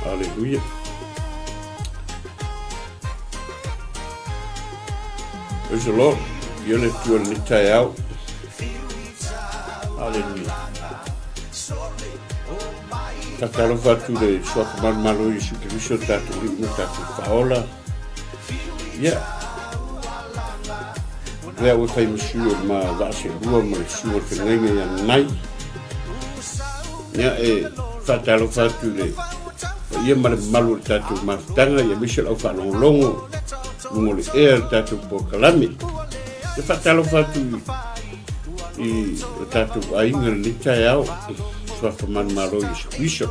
Aleluia. Praise the Lord. Ia le Atua i lenei taeao. Aleluia. Faatalofa atu i le Suafa Malumalu o Iesu Keriso o tatou Alii ma tatou Faaola. Ia, lea ua fai ma sui o le ma vaaselua ma le susuga o le feagaiga ia Nai. Ia, e faatalofa atu i le paia ma le mamalu o le tatou mafutaga, ia aemaise o le au faalogologo luga o le ea le tatou polokalame. E faatalofa atu i o tatou aiga lenei taeao, suafa manumalo Iesu Keriso.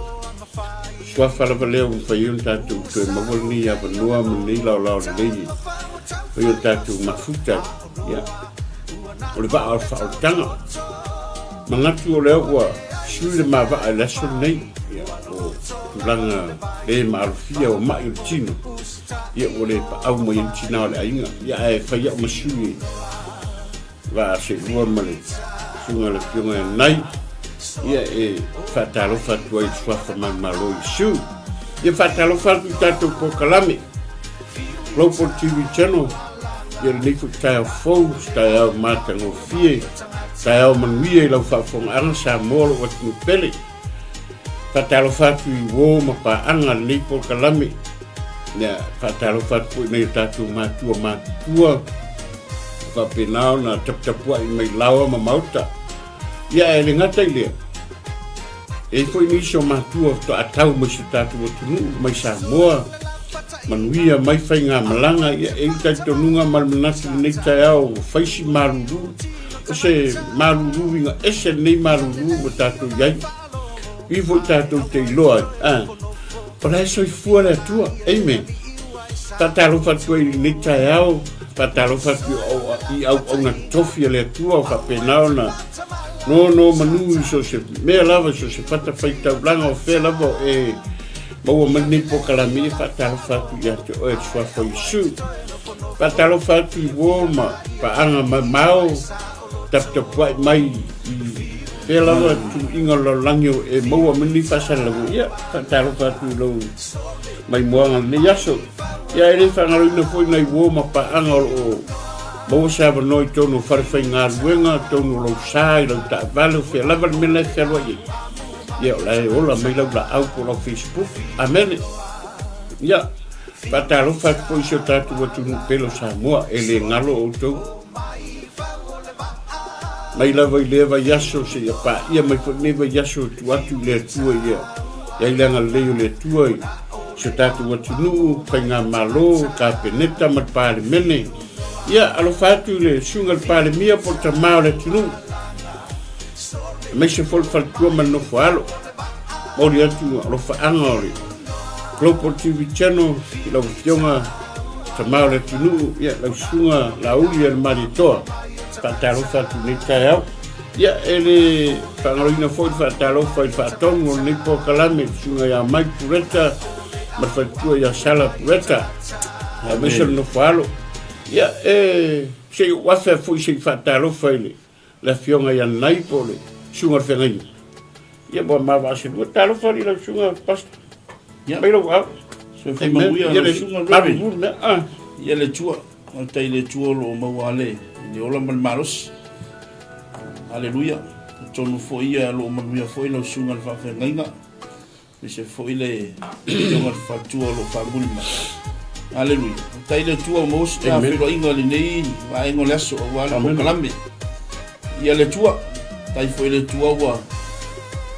Suafa lava lea ua mafai ai ona tatou toe maua lenei avanoa ma lenei laolao lelei e fai o tatou mafuta. Ia, o le vaa o le faaolataga. Manatu o lea ua sui le ma vaa i le aso lenei. Ia, o tulaga le maalofia o mai o le tino. Ia, ua le paau mai ai le tina o le aiga. Ia, ae fai au ma sui e vaa seelua ma le susuga a le Afioga ia Nai, ia e faatalofa atu ai i le suafa manumalo Iesu. Ia faatalofa atu i tatou polokalame Global TV Channel, ia lenei foi taeao fou, se taeao matagofie, taeao manuia i lau faafofogaaga Samoa lou atunuu pele. Faatalofa atu i uo ma paaga lenei polokalame. Ia, faatalofa atu foi i nai o tatou matua matutua, faapena ona taputapuai mai laoa ma maota. Ia, e le gata i lea, e i ai foi nisi o matua faatoa tau mai si o tatou atunuu, mai Samoa, manuia mai faigamalaga. Ia, e i ai le talitonuga ma le manatu i lenei taeao ua fai si malulu, o se malulu uiga ese lenei malulu ua tatou i ai. I foi tatou te iloa ai, a, o la e soifua le Atua. Amen. Faatalofa atu ai i lenei taeao, faatalofa atu i auauna tofi a le Atua o faapena ona nono manu i so o se mea lava, i so o se fatafaitaulaga o fea lava o e maua mai lenei polokalame, ia faatalofa atu ia te oe le suafa o Iesu. Faatalofa atu i uo ma paaga mamao taputapuai mai i fea lava tuuiga o le lalolagi o e maua mai lenei faasalalauga. Ia faatalofa atu i lou maimoaga lenei aso. Ia e le faagaloina foi nai uo ma paaga o lo o maua se avanoa i totonu o falefaigaluega, totonu o lou sa, i lau taavale, o fea lava le mea la e fealuai ai. Ia o la e ola mai lau laau po o lau Facebook. Amene. Ia, faatalofa atu foi i si o tatou atunuu pele o Samoa, e le galo outou. Mai lava i lea vaiaso seia paia mai foi lenei vaiaso e tuu atu i le Atua ia i ai le agalelei o le Atua i si o tatou atunuu, Faigamalo, Kapeneta ma le Palemene. Ia, alofa atu i le Susuga i le Palemia po o le Tama o le atunuu, aemaise foi le faletua ma le nofo alo. Momoli atu alofaaga o le Global TV Channel i lau Afioga Tama o le atunuu, ia lau Susuga Laauli a le Malietoa. Faatalofa atu i lenei taeao. Ia, e le faagaloina foi le faatalofa i le faatonu o lenei polokalame, le Susuga ia Mike Pureta ma le faletua ia Sala Pureta, aemaise o le nofo alo. Ia, e se i ou afe foi se i faatalofa i le le Afioga ia Nai po o le Susuga o le Feagaiga. Ia ua mavaselua. Talofa alii lau Susuga Pastor. Ia. Mai lou au. Soifua manuia lau Susuga Reverend. Malulu mea. Ah. Ia le Atua, faafetai i le Atua o lo o maua le le ola ma le malosi. Haleluia. Atonu foi ia o lo o manuia foi lau Susuga i le Faafeagaiga. Aemaise foi le Afioga i le Faletua o lo o faamuli mai. Aleluia. Faafetai i le Atua ua maua se feiloaiga i lenei vaega o le aso aua le polokalame. Ia le Atua, faafetai foi i le Atua ua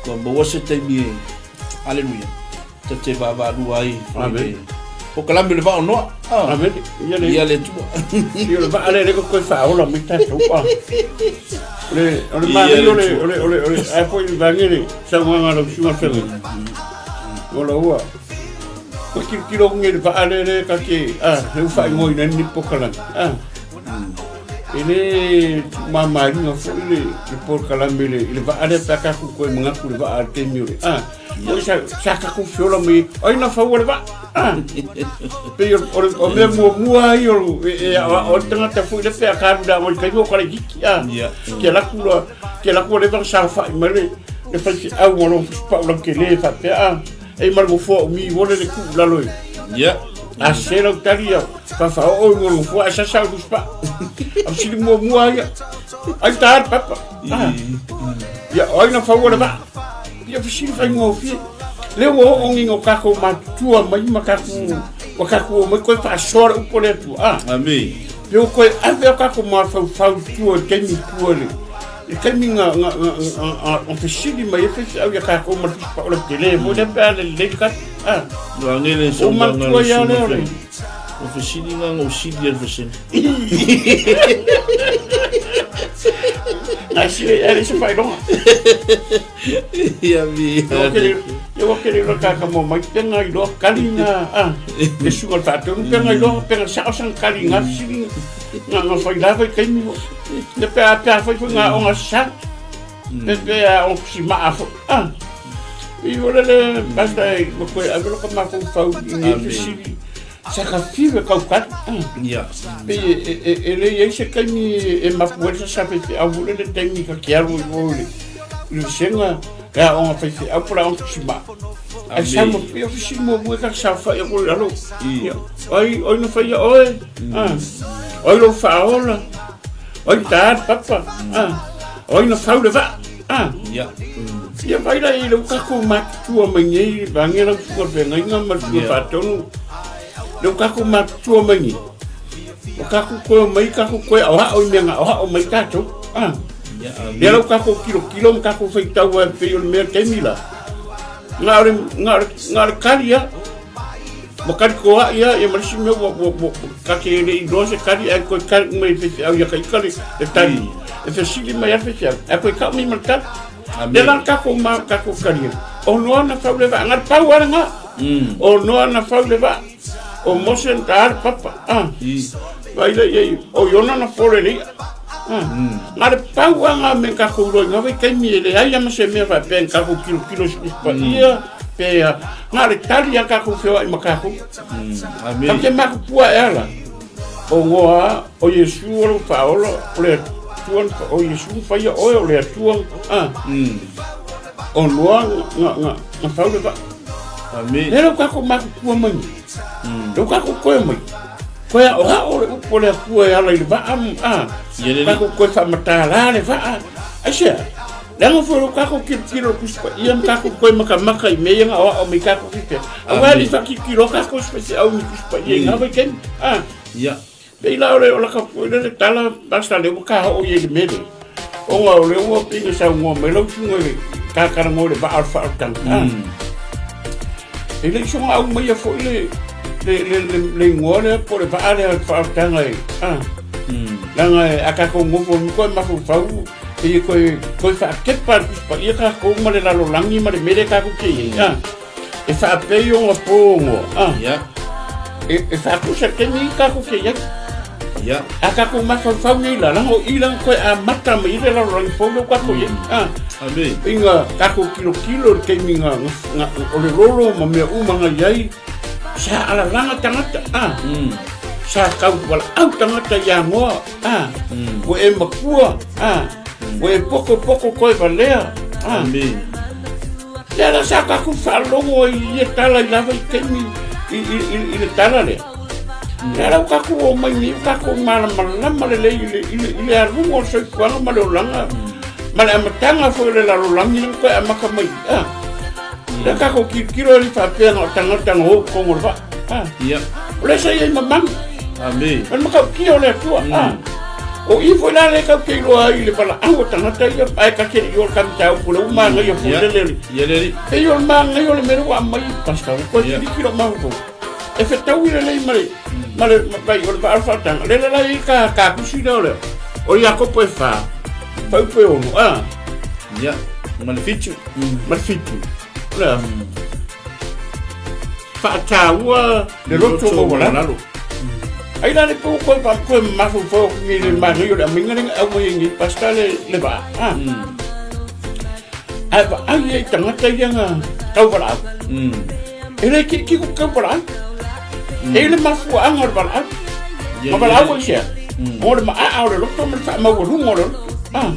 ua maua se taimi e Aleluia. Ta te vaavaalua ai foi le polokalame o le Vaa o Noa. Ah. Amen. Ia le Ia le Atua. Ia le vaa lea le koe faaola mai tatou. Ah. O le o le manaia o le o le o le o le a foi le vaega le saunoaga a lau susuga feagaiga. O la ua ua tilotilo nge le vaa lea lea ta te a le ua faaigoaina ai lenei polokalame. A e le tuumamaina foi le le polokalame i le i le vaa lea pe a tatou toe manatu i le vaa i le taimi o le a Oi sa sa tatou feola mai ai na faua le vaa. Ah. Pei o o o mea muamua ai o e e aoao ai le tagata foi lea pe a ka alu le aoga i le taimi o kalaititi a. Ke alu atu loa ke alu atu ua leva ona saofai mai le le faifeau ma lona fusupau lautele faapea a. E ma le nofoa umi i le tuu lalo i. Ia. A se lau tali ia, faaoo i le nofoa ae sasa au tusipaa. A fesili muamua ia, ai ta le papa. Ah. Ia, o ai na faua le vaa? Ia fesili faigofie. Lea ua oo ngiga o tatou matutua mai ma tatou, ua tatou omai koe faasoa le upu a le Atua. Ah. Amene. Pe ua toe ave o tatou mafaufau i tua i le taimi i tua i le i le taimi na na na na fesili mai ai faifeau ia tatou ma le Tusi Paia o le tele foi lea pe a lelei le kali. Ah. Ua agele Ua manatua ia lea o le O fesili nga ngo sili al fesili. Na sili e se faailoga. Ia mi. Ia ua kele ro ka ka mo mai penga i loa kali nga a e suga le faatonu penga i loa penga sao sang kali nga fesili nga nga fai lava i taimi mo le pe a pe a fai foi nga onga sa pe pe a o si maa fo a i ora le basta e mo koe ave lo ka mafaufau i nei fesili sa ka five kau kali Ia. Pe e le i ai se taimi e mapu ai le sasa faifeau foi lele taimi ka ke alu i o i le i le vasega le aoga faifeau po o le aoga tusimaa. Ae sa ma pei o fesili muamua e ka saofai aku i lalo. Ia, ai oi na faia oe. Ah. Oi lou faaola. Oi ta le papa. Ah. Oi na fau le vaa. Ah. Ia. Ia vai la i lau tatou matutua mai nei, vaeane lau susuga feagaiga ma le susuga faatonu. Leu tatou matutua mai nei, ua tatou toe omai tatou toe aoao i mea na aoao mai tatou. Ah. Lea lau tatou tilotilo ma tatou faitau ai pei o le mea taimi la. Na o le, na o le, na o le kali lava. Ua kali toa'i lava ia ma le isi mea ua, ua, ua, ta te le i iloa se kali ae toe kali mai le faifeau ia ka ika le, le tali. E fesili mai lava le faifeau, ae toe kau mai ma le tali. Lea la tatou ma tatou talia, o Noa na fau le vaa, na le pau lava lena. O Noa na fau le vaa, o Mose na ta le papa. Ah. Vai lea i ai, o Iona na fole le i'a. Ah. Na le pau lava na me tatou iloa i na vaitaimi e leai lava ma se mea faapea ni tatou tilotilo i se Tusi Paia, pe a, na le tali lava tatou feoai ma tatou. Amene. Ta te matutua e ala. O Noa, o Iesu o lou faaola, o le Atua, o Iesu na faia oe, o le Atua, a. O Noa na, na, na fau le vaa. Amene. Lea lau tatou matutua mai nei. Lau tatou toe mai. Toe aoao le upu a le Atua e ala i le vaa, a. Ia lelei. Tatou toe faamatala le vaa. Aisea? Leaga foi lau tatou tilotilo i le Tusi Paia ma tatou toe matamata i mea ia na aoao mai tatou faifeau. Aua e le i faatilotilo tatou isi faifeau i ni Tusi Paia i na vaitaimi. A. Ia. Pei la o le o laka foi lele tala Pastor lea ua ta oo i ai i le mea lea. Ona o lea ua pei ona saunoa mai lau susuga i le tatalanoa i le vaa o le faaolataga. A. E le i soona aumaia foi le le le le le igoa lea po o le vaa lea o le faaolataga e a. Leaga a tatou nofo i koe mafaufau e toe toe faatepa le Tusi Paia tatou ma le lalolagi ma le mea lea tatou te i ai. A. E faapei ona po goa. A. Ia. E faatusa le taimi tatou te i ai. Ia. A tatou mafaufau nei la, leaga o i la na toe amata mai ai le lalolagi fou lea ua tatou i ai. A. Amene. Inga tatou tilotilo i le taimi na, na, o le lolo ma mea uma na i ai, sa alalaga tagata. A. Sa tau valaau tagata ia Noa. A. Ua e matua. A. Ua e pokopoko koe valea. A. Amene. Lea la sa tatou faalogo ai i ia tala i lava i taimi i, i, i, i le tala lea. Lea la ua tatou omai nei, ua tatou malamalama lelei i le, i le, i le aluga o le soifuaga ma le olaga, ma le amataga foi o le lalolagi lea na toe amata mai. Ah. Lea tatou tilotilo e le faapea na o tagata na o i totonu o le vaa. Ah. Ia. O lea sa i ai ma manu. Amene. O le matautia o le Atua. Ah. O i foi la lea tatou te iloa ai i le valaau a tagata ia, ae ta te le i o i le kamita upu lea ua manaia foi Ia. lele. Ia lelei. Pei o le manaia o le mea lea ua aumai i Pastor, ua toe Ia. tiliki lou mafaufau. E fetaui lelei ma le, ma le, ma, vai, o le vaa o le faautaga. Lele la i ka, ka tusi lea o le, o Iakopo e 4, fuaiupu e 6, ah, Ia. Ma le 7. ma le 7. O le a? Faataua le loto maualalo. Ai la le pou koe pa koe mafaufau aku nei le manaia o le aumaiga lea na aumai ai nei Pastor le, le vaa. Ah. Ae vaai ai tagata ia na tauvalaau. E le kilikili ku tauvalaau. E i le mafuaaga o le valaau. Ia, Ma ia. valaau ai sea. O le maaa o le loto ma le faamaualuga o le loto. Ah,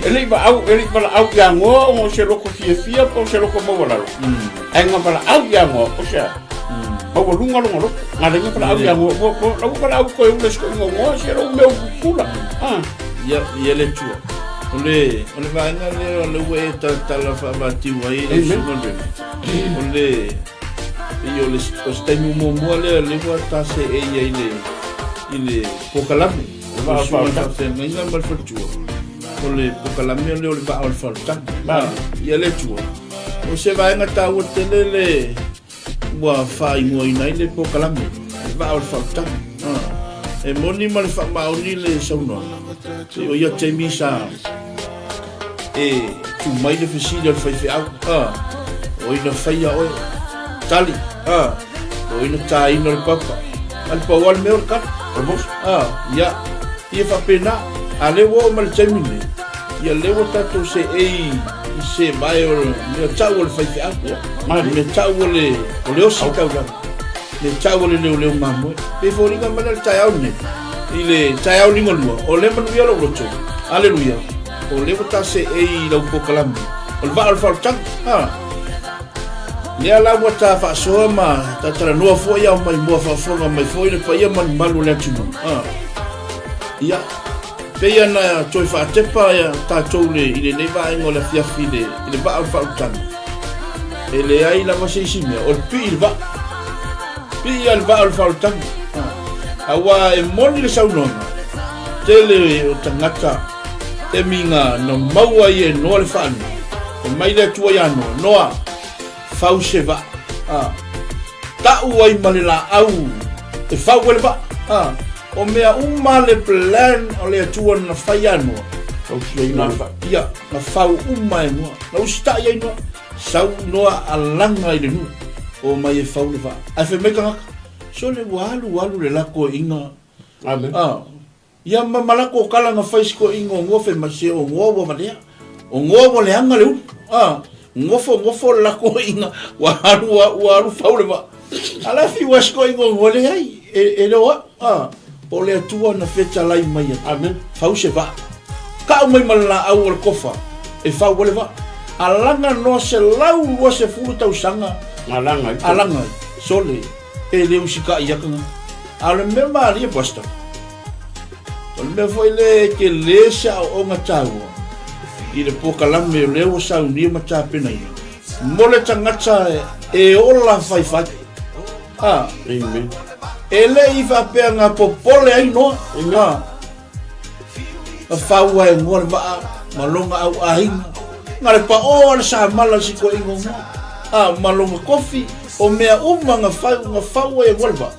e le i vaau, e le i valaau ia Noa ona o se loto fiafia po o se loto maualalo. Ae na valaau ia Noa, o se a? Maualuga lona loto. Na ala ai na valaau ia Noa, ua, ua, la ua valaau toe ula si toeaina o Noa, se lou mea upupula. Ah. Ia, ia le Atua. O le, o le vaega lea o le ua e talatala faavatiu ai lau susuga le, o le, pei o le, o se taimi muamua lea o lea ua ta seei ai i le, i le polokalame. O le susuga i le faafeagaiga ma le faletua, o le polokalame lea o le vaa o le faleutaga. Ia le Atua. O se vaega taua tele le ua faaigoaina ai le polokalame, le vaa o le faleutaga. E moni ma le faamaoni le saunoaga, o ia taimi sa e tu mai le fesili a le faifeau, o ai na faia oe? Tali, o ai na tāina le papa? A le pau lava le mea o le kala. O le moso. Ia, ia faapena. A lea ua oo mai le taimi lenei, ia lea ua tatou seei i se vae o le mea tau o le faifeau, le mea tau o le, o le osi taulaga, le tau o le leoleo mamoe. Pe foliga mai la le taeao lenei, i le taeao liugalua, o lea manuia lou loto. Aleluia. O lea ua ta seei i lau polokalame, o le vaa o le faaolataga. Ha. Lea la ua ta faasoa ma ta talanoa foi ao mai mua faafofoga mai foi le paia ma le mamalu o le atunuu. Ha. Ia, pei ona toe faatepa ia tatou le, i lenei vaega o le afiafi i le, i le vaa o le faaolataga. E leai lava se isi mea, o le pii i le vaa. Pii a le vaa o le faaolataga. Aua e moni le saunoaga, tele o tagata taimi na maua ai e Noa le faaliga, e mai le Atua ia Noa, Noa, fau se vaa, a, tau ai ma le laau e fau ai le vaa. A, o mea uma le plan o le Atua na fai ia Noa, ia, na fau uma e Noa, na usitai ai Noa, sau Noa alaga i le nuu, omai e fau le vaa. Ae fai mai tagata, sole ua alu alu le lako iga. Amen. A, ia ma ma lako kala na fai siko inga o ngofe ma se o ngoa ua valea. O ngoa ua leaga le ulu. A, ngofo ngofo le lako inga ua alu ua, ua alu fau le vaa. Ala fi ua siko inga o ngoa leai e, e le o au. A, o le Atua na fetalai mai atu. Amen. Fau se vaa. Kau mai ma le laau o le kofa e fau ai le vaa. Alaga noa 120 tausaga. Alaga ai. Alaga ai. Sole, e le usikai ia tagata. A o le mea malie, Pastor, o le mea foi lea e tele se aoaoga taua i le polokalame o lea ua saunia ma tapenaina mo le tagata e ola faifai. A, Amen. e le i faapea na popole ai Noa. A, na fau ai ngoa le vaa ma lona au aiga. Na le paoa le samala si toeaina o Noa. A, ma lona kofi, o mea uma na fau, na fau ai e ngoa le vaa.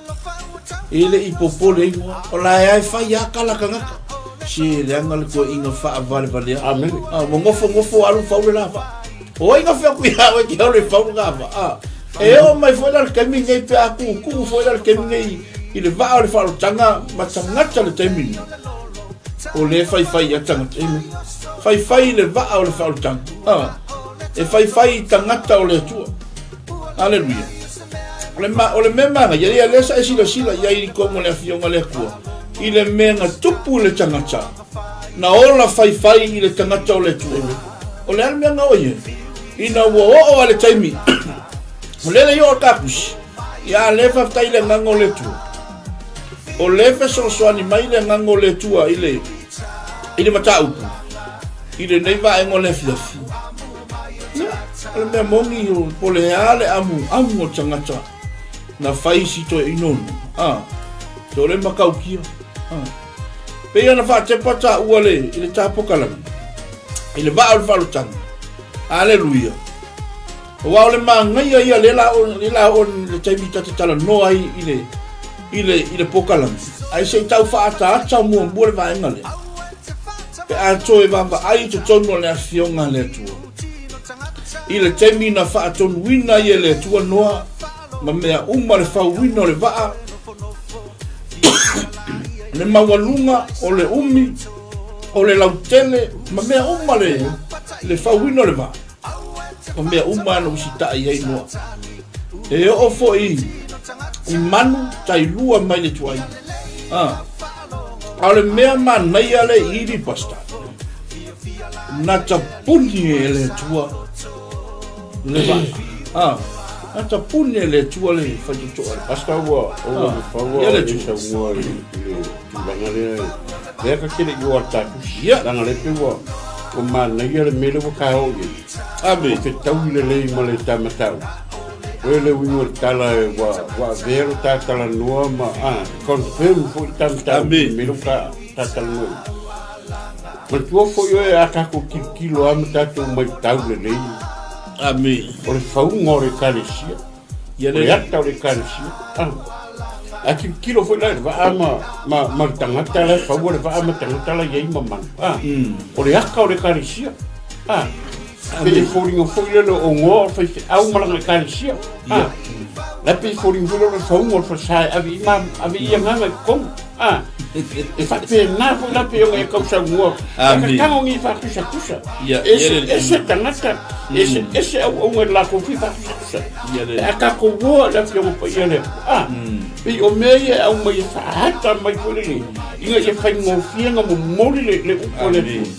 E le i popole ai Noa. O la e ae fai a kala tagata. Se leaga le toeaina faavalevalea. Amen. A, ua nofo nofo alu fau le la vaa. O ai na fai atu ia oe ke alu e fau le la vaa. A, e oo mai foi la le taimi nei pe a tuutuu foi la le taimi nei i le vaa o le faaolataga ma tagata le taimi nei. O lea e faifai ia tagata. Faifai i le vaa o le faaolataga. A, e faifai i tagata o le Atua. Aleluia. O le, ma, o le mea manaia, ia lea sa e silasila i ai i totonu o le afioga a le Atua, i le mea na tupu i le tagata, na ola faifai i le tagata o le Atua. O le a le mea na oo i ai? Ina ua oo lava le taimi, o lea le i oo le tapusi, ia lea faafetai i le agaga o le Atua. O lea fesoasoani mai le agaga o le Atua i le, i le mataupu, i lenei vaega o le afiafi. Ia, o le mea moni, o po o le a le amuamu o le tagata na fai si toeaina o Noa, a, se o le matautia. A. Pei ona faatepa taua le, i le tapokalame, i le vaa o le faaolataga. Aleluia. Aua o le manaia ia lea la o, lea la o le taimi ta te talanoa ai i le, i le, i le pokalame, ae se i tau faaataata muamua le vaega lea. Pe a toe vaavaai i totonu o le Afioga a le Atua, i le taimi na faatonuina ai e le Atua Noa ma mea uma le fauina o le vaa, le maualuga o le umi, o le lautele, ma mea uma le, le fauina o le vaa, o mea uma na usitai ai Noa. E oo foi i manu tailua mai le tuai. Ah. A o le mea manaia le i ili pastor. Na tapuni e le Atua le vaa. Ah, na tapuni e le Atua le faitotoa. Pastor ua ua faua Ia le o le Atua. saunoa i le tulaga lea. Lea ka tele i o a tatou. Ia. Leaga lea pei ua ua manaia le mea lea ua ta oo i ai. Ame. O fetaui lelei ma le ta mataupu. Oe le uiga o le tala e ua ua avea lo ta talanoa ma confirm foi le ta mataupu Ame. i le mea lea ua ta ta talanoa i ai. Manatua foi oe a tatou tilotilo lava ma tatou maitau lelei. Ame. O le fauga o le Ekalesia. Ia O le le ata o le Ekalesia. A tilotilo foi la i le vaa ma, ma, ma le tagata la e faua le vaa ma tagata la i ai ma manu. O le ata o le Ekalesia. Pei e foliga foi lele o goa o le faifeau ma lana Ekalesia. La pei e foliga foi lele o le fauga o le falesa e ave i ma ave i agaga i totonu. E faapena foi la pei ona e tausaunoa. Amene. Tago ni faatusatusa. Ia, Ese, ia le- ese tagata, ese, ese auauna i le latou fia faatusatusa. Ia le- Pe a tatou oa i le Afioga Paia le Atua, pei o mea ia e aumai e faaata mai foi lele, ina ia faigofie ona momoli le, le upu a le Amene. Atua.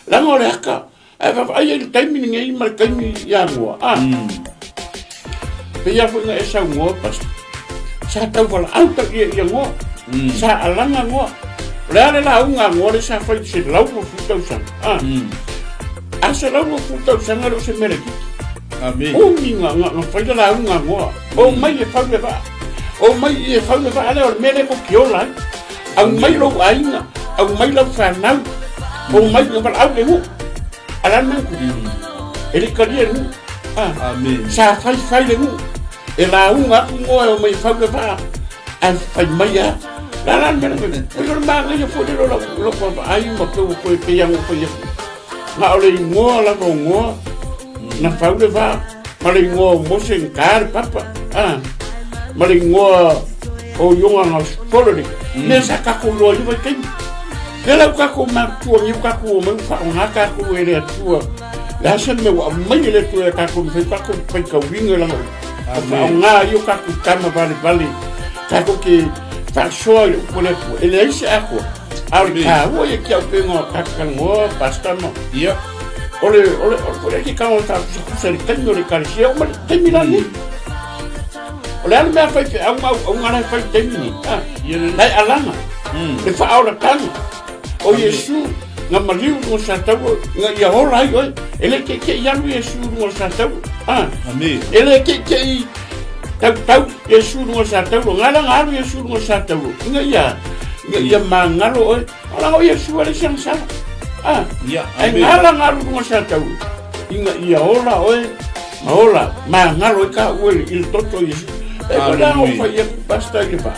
Leaga o le aka, ae vaavaai ai i le taimi lenei ma le taimi ia Noa, Pei lava foi na e saunoa, Pastor, sa tauvalaau ta ia ia Noa, sa alaga Noa. O le a le lauga a Noa lea sa fai i le 120 tausaga, a 120 tausaga le o se mea laitiiti. Amene. Umi na, na, na fai le lauga a Noa, omai e fau le vaa, omai e fau le vaa lea o le mea lea tou te ola ai. Aumai lou aiga, aumai lau fanau, omai na valaau le nuu. A le a le mea na tupu? E le i talia le nuu. Amene. Sa fai fai le nuu. E lauga atu Noa e omai e fau le vaa, ae fai mai lava. O le a la le mea na fai? Oi o le manaia foi lele o lau, lau vaavaai ma pei ua toe pei lava ona fai atu. Na o le igoa lava o Noa na fau le vaa, ma le igoa o Mose na ta le papa, ma le igoa o Iona na solo le mea sa tatou iloa ai vaitaimi. Lea la ua tatou matutua nei ua tatou omai ua faaaoga tatou e le Atua. Le a se mea ua aumai e le Atua ia tatou mafai tatou faitauina lana o faaaoga ai o tatou tama valevale tatou te faasoa i le upu a le Atua. E leai se atoa. A o le taua ia ki au pega o tatou talanoa, Pastor ma. Ia. O le o le o le ke tago faakusakusa i le taimi o le Ekalesia oo mai le taimi lenei. O le a le mea faifeau ma auauga la e fai i le taimi nei? La e alaga le faaolataga o Iesu na maliu i luga o le sataua ina ia ola ai oe. E le teitei alu Iesu i luga o le sataua. E le teitei tautau Iesu i luga o le sataua. Na ala na alu Iesu i luga o le sataua ina ia ina ia magalo oe. O leaga o Iesu e leai se agasala. Ae na ala na alu i luga o le sataua ina ia ola oe ma ola magalo ai ka ue i le toto o Iesu. E ko le ao fai e pasta i le va.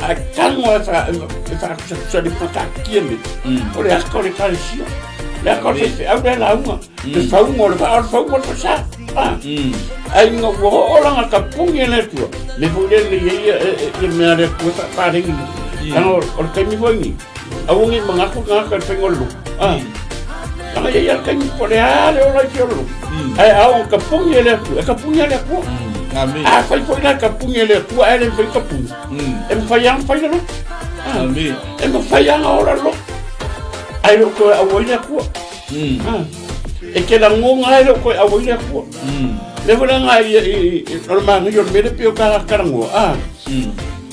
A tago e fa e faakusakusa le mataatia le. O le aka o le Ekalesia. Le aka o le faifeau le lauga. Le fauga o le vaa o le fauga o le falesa. Ai ina ua oo la na tapuni e le Atua. Me foi le le ia ia mea le Atua e faapaleni. Leaga o le taimi foi lenei, aua ne i manatu le tagata i le faiga o le lotu. Leaga e i ai lava le taimi po o le a le ola i fia o le lotu. Ae a oo ina tapuni e le Atua, e tapuni lava le Atua. Afai foi la e tapuni e le Atua ae le mafai ona tapuni, e mafai lava ona fai le lotu. E mafai lava ona ola le lotu, ae le o toe auai le Atua. E te lagona ai le o toe auai le Atua. Lea foi la na i o le manaia o le mea lea pei o ta talanoa,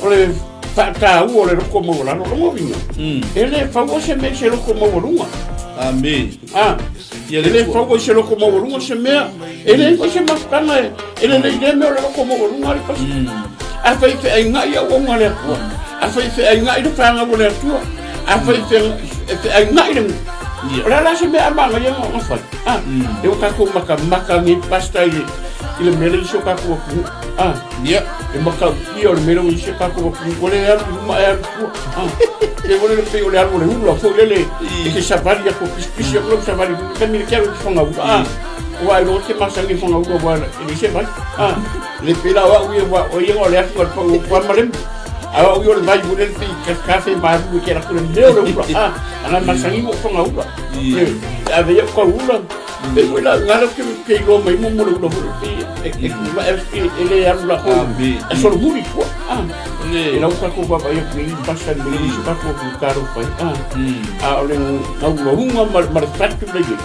o le faataua o le loto maualalo. O lona uiga, e le faua se mea i se loto maualuga. Amene. E le faua i se loto maualuga se mea, e leai foi se mafutaga e lelei i lea mea o le loto maualuga le pasi. Afai e feaiga'i auauna a le Atua, afai e feaiga'i le fanau a le Atua, afai e feaiga'i le nuu, o le a la se mea a manaia na fai? E ua tatou matamata nei pasta i le mea lea i si o tatou atunuu. E matautia o le mea lea ua i si o tatou atunuu, ua le alu i luma ae alu i tua. E ua le pei o le alu o le ula foi lele e te savali atu, pisipisi atu lau savali i le taimi le te alu i te fagaula. Aua ailoga e te masani i fagaula aua e leai se vai. Le pei la o au ia aua o ia na o le afu na le pau o Kuamalemu. A o au ia o le vai foi lele pei kafe malu e te alu atu i le mea o le ula. Ana masani mo fagaula. E ave ia au tau ula. E foi la ngalo ke ke iloa mai mo mo le ula foi pe e e ma e e le alu la ko. E solo muri ko. Ah. E lau ka ko baba ia ku i pasa me ni pa ko ku karo pai. Ah. A o le ngau unga ma ma le fatu le ye.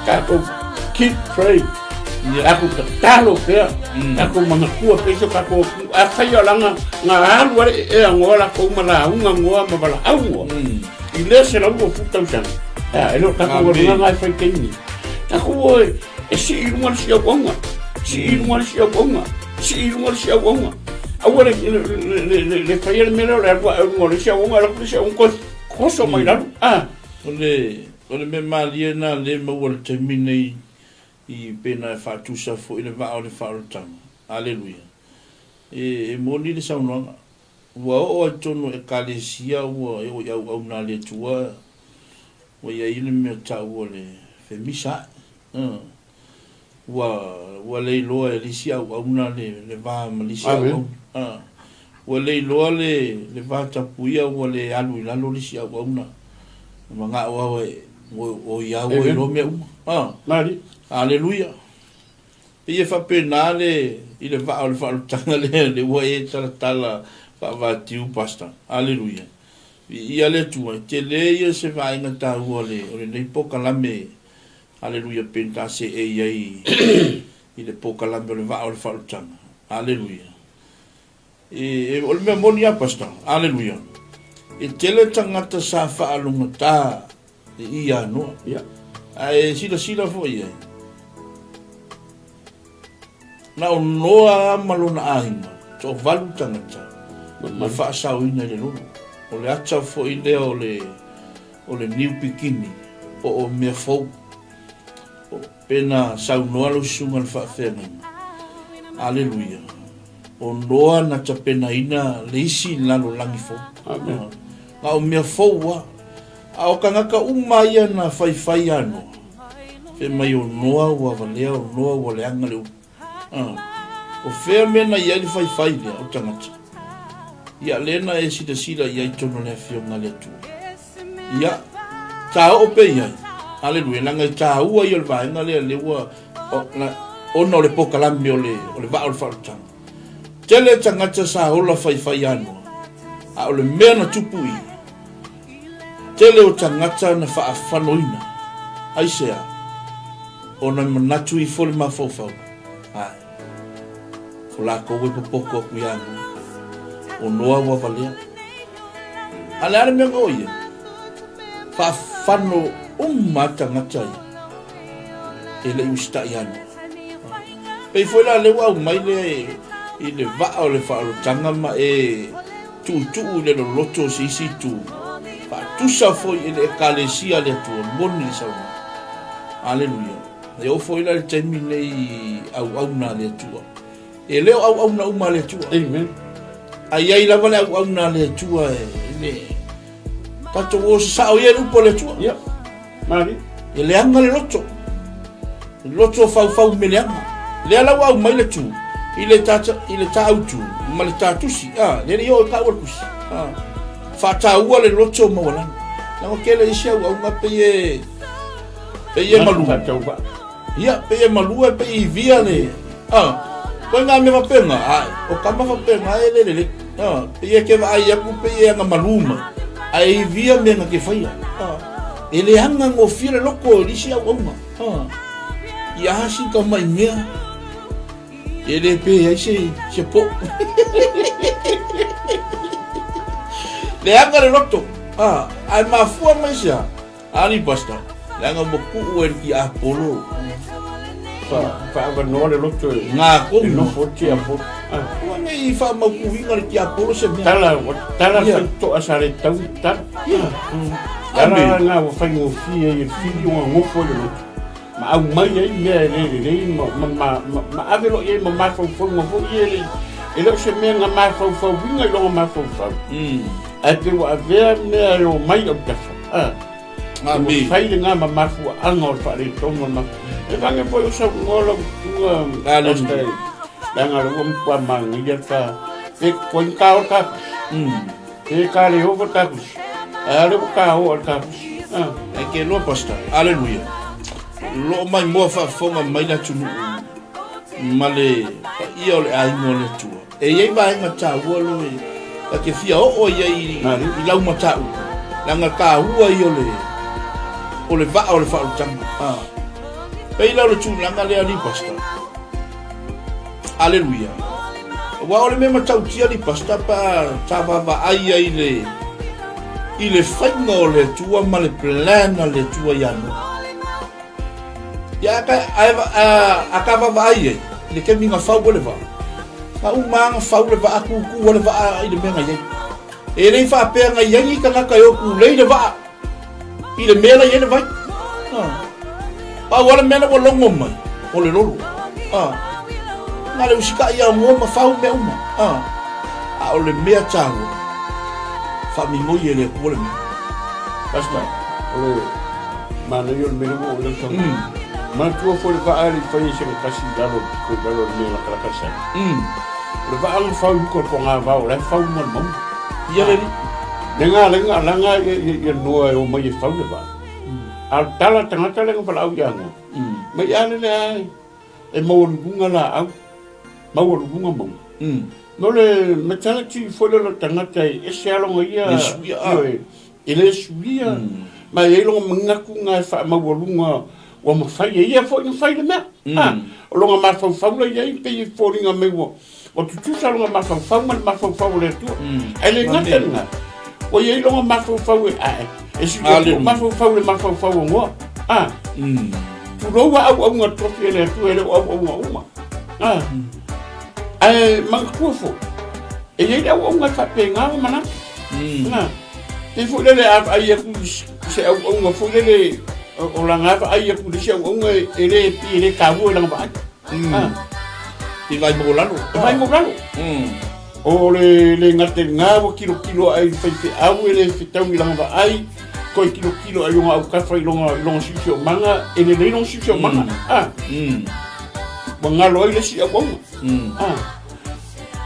Ka ko keep pray. Aku tatalo pea, aku manatua pea so kako a whai o langa ngā alu are e angoa la kou ma la unga ngoa ma wala au ngoa. I lea se lau o fu tausaga. E leo tatou Amene. galuega e fai taimi. Tatou o e, e sii i luga le si auaunga. Sii i luga le si auaunga. Sii i luga le si auaunga. Aua le, le, le, le, le, le faia le mea lea o le alu ae luga o le isi auaunga, alu atu le isi auaunga, toe koso mai lalo. Ah. O le, o le mea malie lena lea e maua i le taimi nei i pena e faatusa foi le vaa o le faaolataga. Aleluia. E, e moni le saunoaga. Ua oo ai totonu o Ekalesia ua e oo i auauna a le Atua ua i ai le mea taua o le femisa ae. Ā. Ua, ua le iloa e le isi auauna le, le va ma le isi Amen. auauna. Ā. Ua le iloa le, le va tapuia ua le alu i lalo le isi auauna. E mana'o au e, o, o ia ua Amen. iloa mea uma. Ā. Malie. Aleluia. Pei e faapena le i le vaa o le faalutaga lea le ua e talatala faavatiu Pastor. Aleluia. Viia le Atua, e tele ia se vaega taua o le o lenei pokalame Aleluia pe na ta seei ai i le pokalame o le vaa o le faalutaga. Aleluia. E, e, o le mea moni a Pastor. Aleluia. E tele tagata sa faalogata i ia noa. Ia. Ae silasila foi i ai. Na o Noa ma lona aiga, toavalu tagata, na faasaoina i le lolo. O le ata foi lea o le, o le new beginning, po o mea fou. Pe na saunoa lau susuga i le faafeagaiga. Aleluia. O Noa na tapenaina le isi lalolagi fou. Amen. Na o mea fou lava. A o tagata uma ia na faifai ia Noa, fai mai o Noa ua valea, o Noa ua leaga le upu. A, o fea mea na i ai le faifai lea o tagata? Ia, lea na e silasila i ai totonu o le Afioga a le Atua. Ia, taoo pea i ai. Aleluia, leaga e taua ia o le vaega lea, lea ua, o, na, ona o le pokalame o le, o le vaa o le faaolataga. Tele tagata sa ola faifai ia Noa, a o le mea na tupu i i, Tele o tagata na faafaloina. Aisea? Ona e manatu ifo le mafaufau, ae, o lakou e popoto aku ia Noa. O Noa ua valea. A le a le mea na o ia? Faafano uma tagata ia e le i usitai ia Noa. Pei foi la lea ua aumai lea i le vaa o le faaolotaga ma e tuutuu i le loloto o se isi itu, faatusa foi e le Ekalesia a le Atua, moni le saunoaga. Aleluia. E oo foi la i le taimi lenei i auauna a le Atua. E le o auauna uma a le Atua. Amen. A i ai lava le auauna a le Atua e le tatou o sasao i ai le upu a le Atua. Ia. Mari. E leaga le loto. Le loto faufau me leaga. Lea la ua aumai le tu i le ta i le ta autu ma le ta tusi. Ah, le le o ka ua tusi. Ah. Faataua le loto maualalo. Leaga tele isi auauna pei e pei e malu. Ia, pei e malua e pei e ivia le ah. Koe ngā mea faapena, ai, o kama faapena e le lelei. Ah, pei e ke vaai aku pei e aga malu mai. Ae e ivia mea na ke faia. Ah. E leaga gofie le loko o le isi auauna. Ah. Ia aha si ka mai mea. E le pe ai se, se po. Leaga le loto. Ah, ae mafua mai se aha? Ali Pastor, leaga ua kuu ai le tiapolo. Faaavanoa le loto e Ngā e komu. nofo tiapolo. Ah. Aua ne i faamautuina le tiapolo se mea. Tala, ua tala Ia. faitotoa sa le tau tala. Ia. Tala Amene. na ua faigofie ai e le fili ona nofo i le loto. Ma aumai ai mea e le lelei ma, ma, ma, ma, ma ave loa i ai ma mafaufauga foi ia e le, e le o se mea na mafaufauina i lona mafaufau. Ae pei ua avea mea e omai autafa. Ah. Amene. Ua fai lena ma mafuaaga o le faaletonu o le E vage foi o saunoa lau tuga Aleluia. Pastor, leaga lea ua matua manaia le fa pe koe ni ka o le kapusi. Pe ka le ova le kapusi. Ae a lea ua ka oa le kapusi. Ah. E ke loa, Pastor. Aleluia. Lo o maimoa faafofoga mai le atunuu ma le paia o le aiga o le Atua. E i ai vaega taua lo e ta te fia oo ai i, i lau mataupu, leaga taua ia o le, o le vaa o le faaolataga. Ah. Pei la o le tulaga lea alii pastor. Aleluia. Aua o le mea matautia alii pastor pe a ta vaavaai ai le i le faiga o le Atua ma le plan a le Atua ia Noa. Ia a ka, a, a, a ka vaavaai ai i le taimi na fau ai le vaa, na uma lava na fau le vaa, kukū ai le vaa i le mea na i ai. E le i faapea na i ai ni tagata e o kulei le vaa i le mea la i ai le vai. Ah. Pau lava le mea la ua logo mai, o le lolo. Ah. Na le usitai ia ngoa ma fau mea uma. Ah. A o le mea taua, faamigoi e le Atua le mea. Pastor, o le manaia o le mea lea ua oo i lau saunoaga. Manatua foi le vaa e le i faia i se gatasi i lalo o le pito i lalo o le mea e lakalaka le sami. O le vaa na fau i uka o le togavao o la e fau i luga o le mauga. Ia le alii. Le ga le ga laga ia Noa e omai e fau le vaa. A o le tala a le tagata lea na valaau ia Noa, mai a lele a e maualuluga laau, maualuluga mauga. No le mentality foi lele o le tagata e ese lava lona ia, Le suia, ah. ioe, e le suia, ma e i ai lona manatu na e faamaualuga ua mafai e ia foi ona fai le mea. Ah, o lona mafaufau la i ai pei e foliga mai ua Ua tutusa lona mafaufau ma le mafaufau o le Atua. Ae le gata lena, ua i ai lona mafaufau e ae, e sili atu lou mafaufau i le mafaufau o Noa. A, tulou a auauna tofi e le Atua e le o auauna uma. A, ae manatua foi, e i ai le auauna e faapena ona manatu. Na, pei foi lele a vaai atu i se auauna foi lele o lana vaai atu i le isi auauna e le e le taua i lana vaai. I vai maualalo. E vai maualalo. O le le gata i lena ua tilotilo ae i le faifeau e le fetaui i lana vaai, toe tilotilo ae i lona autafa i lona i lona siosiomaga, e lelei lona siosiomaga. Ah. Ua galo ai le isi auauna. Ah.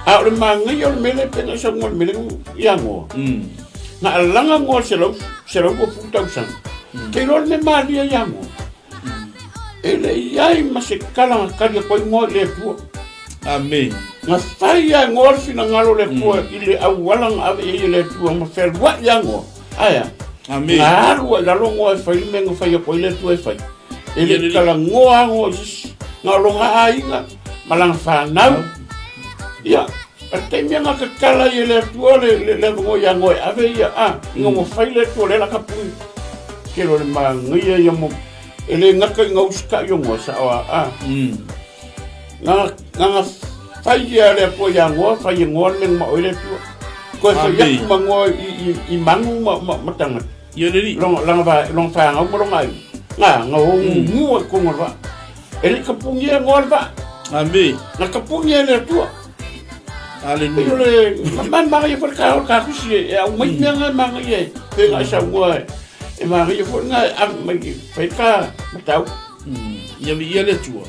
A o le manaia o le mea lea pei ona e saunoa i le mea lea ia Noa. Na alaga Noa i le 120 tausaga. Te iloa le mea malie ia Noa. E le i ai ma se tala na tali atu ai Noa i le Atua. Amene. Na fai lava e Noa le finagalo o le Atua i le auala na ave i ai e le Atua ma fealuai ia Noa. Aea. Amene. Na alu ai i lalo Noa e fai le mea na fai atu ai le Atua e fai. E le i talanoa lava Noa i se isi, na o lona aiga ma lana fanau. Ia, o le taimi lava na tatala ai e le Atua le, le, le avanoa ia Noa e ave ia, a, ina ua fai le Atua lea la kapuni. Tele o le manaia ia mo, e le gata i gausitai o Noa, sao a, a. Na, na, na fai ia le Atua ia Noa, fai e Noa le mea na mao ai le Atua. Toe fai atu ma Noa i, i, i manu ma, ma, ma tagata. Ia le alii. Lona, lana, va, lona fanau ma lona aiga. Na, na o mua i totonu o le vaa. E le i tapunia e Noa le vaa. Amene. Na tapunia e le Atua. Aleluia. O le manaia foi le taeao le takusi e aumai mea na e manaia e pei ona e saunoa e manaia foi lena e ave mai e fai ta mataupu. Ia viia le Atua.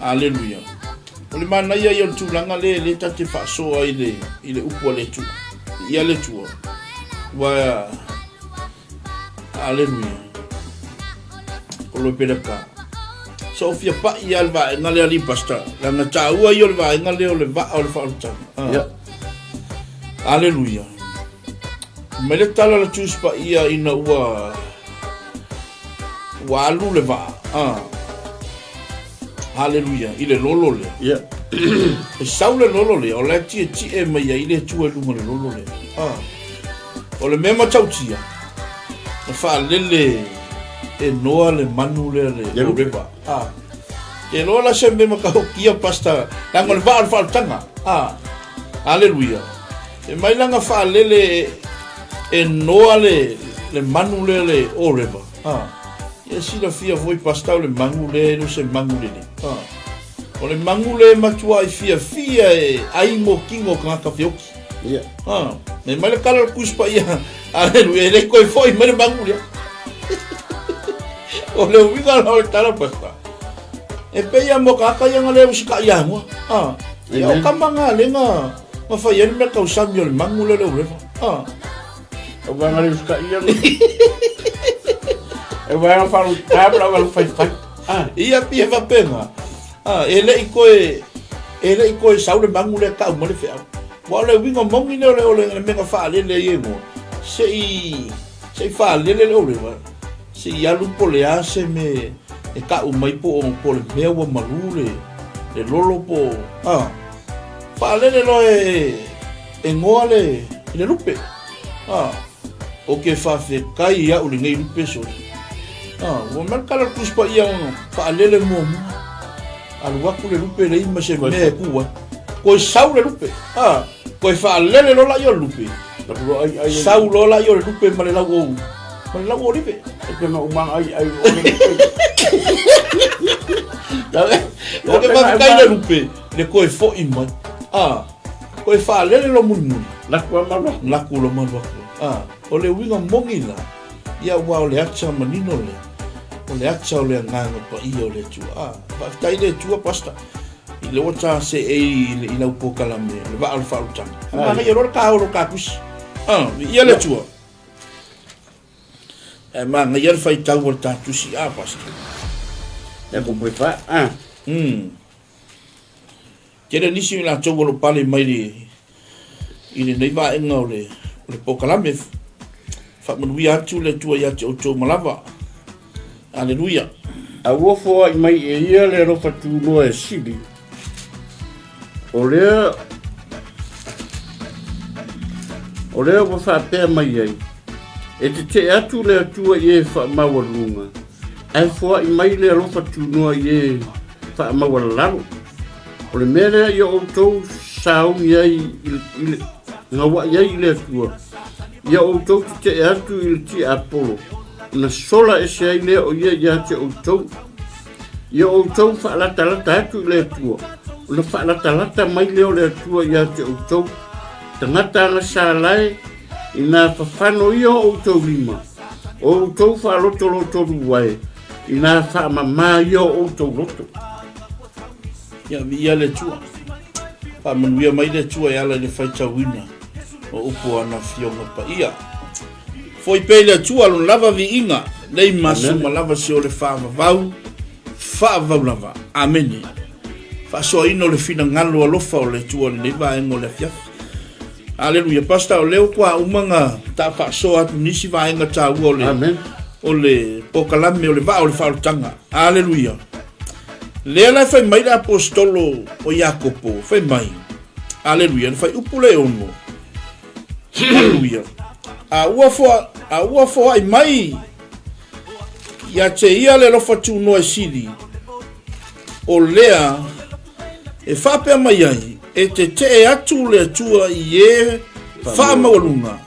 Aleluia. O le manaia ia o le tulaga lea lea ta te faasoa i le i le upu a le Atua. Viia le Atua. Ua Aleluia. O lo peleka. Sa o fia pai ia le vaega lea alii pastor. Leaga taua ia o le vaega lea o le vaa o le faaolataga. Ah. Yeah. Aleluia. Mai le tala le Tusi Paia ina ua ua alu le vaa. Ah. Aleluia. I le lolo lea. Yeah. E sau le lolo lea, o la e tietie mai ai le Atua i luga o le lolo lea. Ah. O le mea matautia, na faalele e Noa le manu lea le Horeba. Ah. Te loa la se mea matautia, pastor, leaga o le vaa o le faaolataga. Ah. Aleluia. E mai la na faalele e Noa le, le manu lea le Horeba. Ah. Ia silafia foi, pastor, o le manu lea e le o se manu lelei. Ah. O le manu lea e matuai fiafia e ai mo kino o tagata feoki. Ia. Ah, me mai le tala o le Tusi Paia. Aleluia, e le toe foi mai le manu lea. O le uiga la o le tala pastor. E pei a mo ka ia nga le usika ia ngua. Ah, ia o kama nga le nga ma fai ai le mea tausami o le manu lea le o rewa. Ah. O nga le usika ia. E vaega faalogotā ma le auala faifai. Ah. Ia pia faapena. Ah, e le i toe e le i toe sau le magu lea tau mai le feau. Ua o le uiga moni lea o le o le mea na faalele ai e igoa. Se i se i faalele le ʻōlelo, se i alu po o le a se mea e tau mai po o po o le mea ua malu le le lolo po o ah faalele loa e e goa le le lupe. Ah Ou te faafetai ia'u lenei lupe soli. Ah, ua mai le tala o le Tusi Paia faalele muamua. Alu atu le lupe leai ma se mea e ku ai. Toe sau le lupe. Ah, toe faalele loa laia o le lupe. Sau loa laia o le lupe ma le lau ou ma le lau olive. E pe ma umanga ai ai o le lupe. Ou te faafetai le lupe le toe fo'i mai. Ah, Koe faalele lo mulimuli. Laku a malu atu. Laku lo malu atu. A, o le uiga moni la, ia ua o le acha manino lea. O le acha o le agaga paia o le Atua. A, faafetai le Atua, Pastor. I le ua ta se ei i, i lau polokalame, le vaa o le faaolataga. A manaia loa le ka o lo ka tusi. A, ia le Atua. E manaia le faitau o le ta tusi a, Pastor. E ko pui fa. A. Tele nisi o i latou o lo o pale mai le, i lenei vaega o le, o le polokalame. Faamanuia atu le Atua ia te outou ma lava. Aleluia. A ua foai mai e ia le alofa tunoa e sili, o lea, o lea ua faapea mai ai, e tetee atu le Atua i e faamaualuga, ae foai mai le alofa tunoa i e faamaualalalo. O le mea lea ia outou sauni ai i le gauai ai i le Atua, ia outou tetee atu i le tiapolo, ona sola ese ai lea o ia ia te outou. Ia outou faalatalata atu i le Atua, ona faalatalata mai lea o le Atua ia te outou. Tagata agasalae, ina fafano ia o outou lima, o outou faalotolotolu ai, ina faamamā ia o outou loto. Ia viia le Atua. Faamanuia mai le Atua e ala i le faitauina o upu o ana Afioga Paia. Foi pea i le Atua lona lava viiga, nei ma suma lava se o le faavavau, faavavau lava. Amene. Faasoaina o le finagalo alofa o le Atua i lenei vaega o le afiafi. Aleluia. Pastor, o lea ua uma na ta faasoa atu nisi vaega taua o le, Amen. o le polokalame o le vaa o le faaolataga. Aleluia. Lea la e fai mai le aposetolo o Iakopo, fai mai, Aleluia, le fuaiupu le 6. Aleluia. A ua foa, a ua foai mai ia te ia le alofa tunoa e sili, o lea e faapea mai ai, e tetee atu le Atua i e faamaualuga,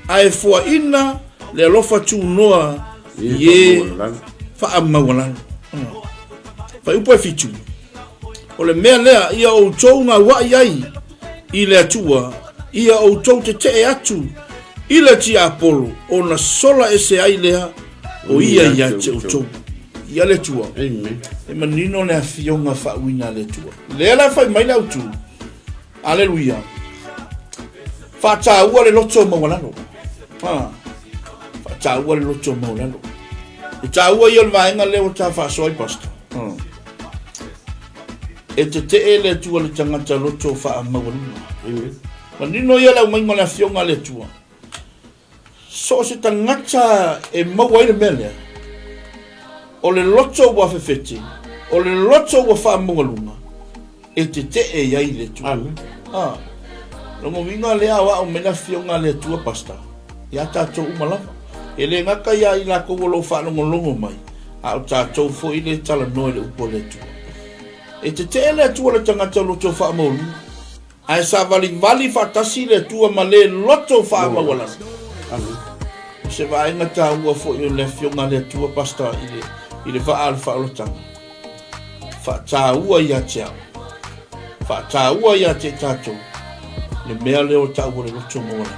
ae foaina le alofa tunoa i e faamaualalo. Fuaiupu e 7. O le mea lea, ia outou gauai ai i le Atua, ia outou tetee atu i le tiapolo, ona sola ese ai lea o ia ia te outou. Ia le Atua. Amen. E manino le afioga faauiina a le Atua. Lea la fai mai le autu. Aleluia. Faataua le loto maualalo. Ha. Faataua le loto maualalo. E taua ia o le vaega lea ua ta faasoa ai, Pastor. Ha. E tetee le Atua le tagata loto faamaualuga. Amen. Manino ia le aumaiga o le afioga a le Atua. So o se tagata e maua ai le mea lea, o le loto ua fefete, o le loto ua faamaualuga, e tetee i ai le Atua. Amen. Ah. Lona uiga lea o au mai le afioga a le Atua, Pastor, ia tatou uma lava. E le gata ia i latou o lo o faalogologo mai, a o tatou foi le talanoa i le upu a le Atua. E tetee le Atua le tagata o loto faamaualuga. Ae savalivali faatasi le Atua ma le loto faamaualalo. Amen. O se vaega taua foi o le afioga a le Atua, Pastor, i le, i le vaa o le faaolataga. Faataua ia te au. Faataua ia te tatou le mea lea o taua o le loto maualalo.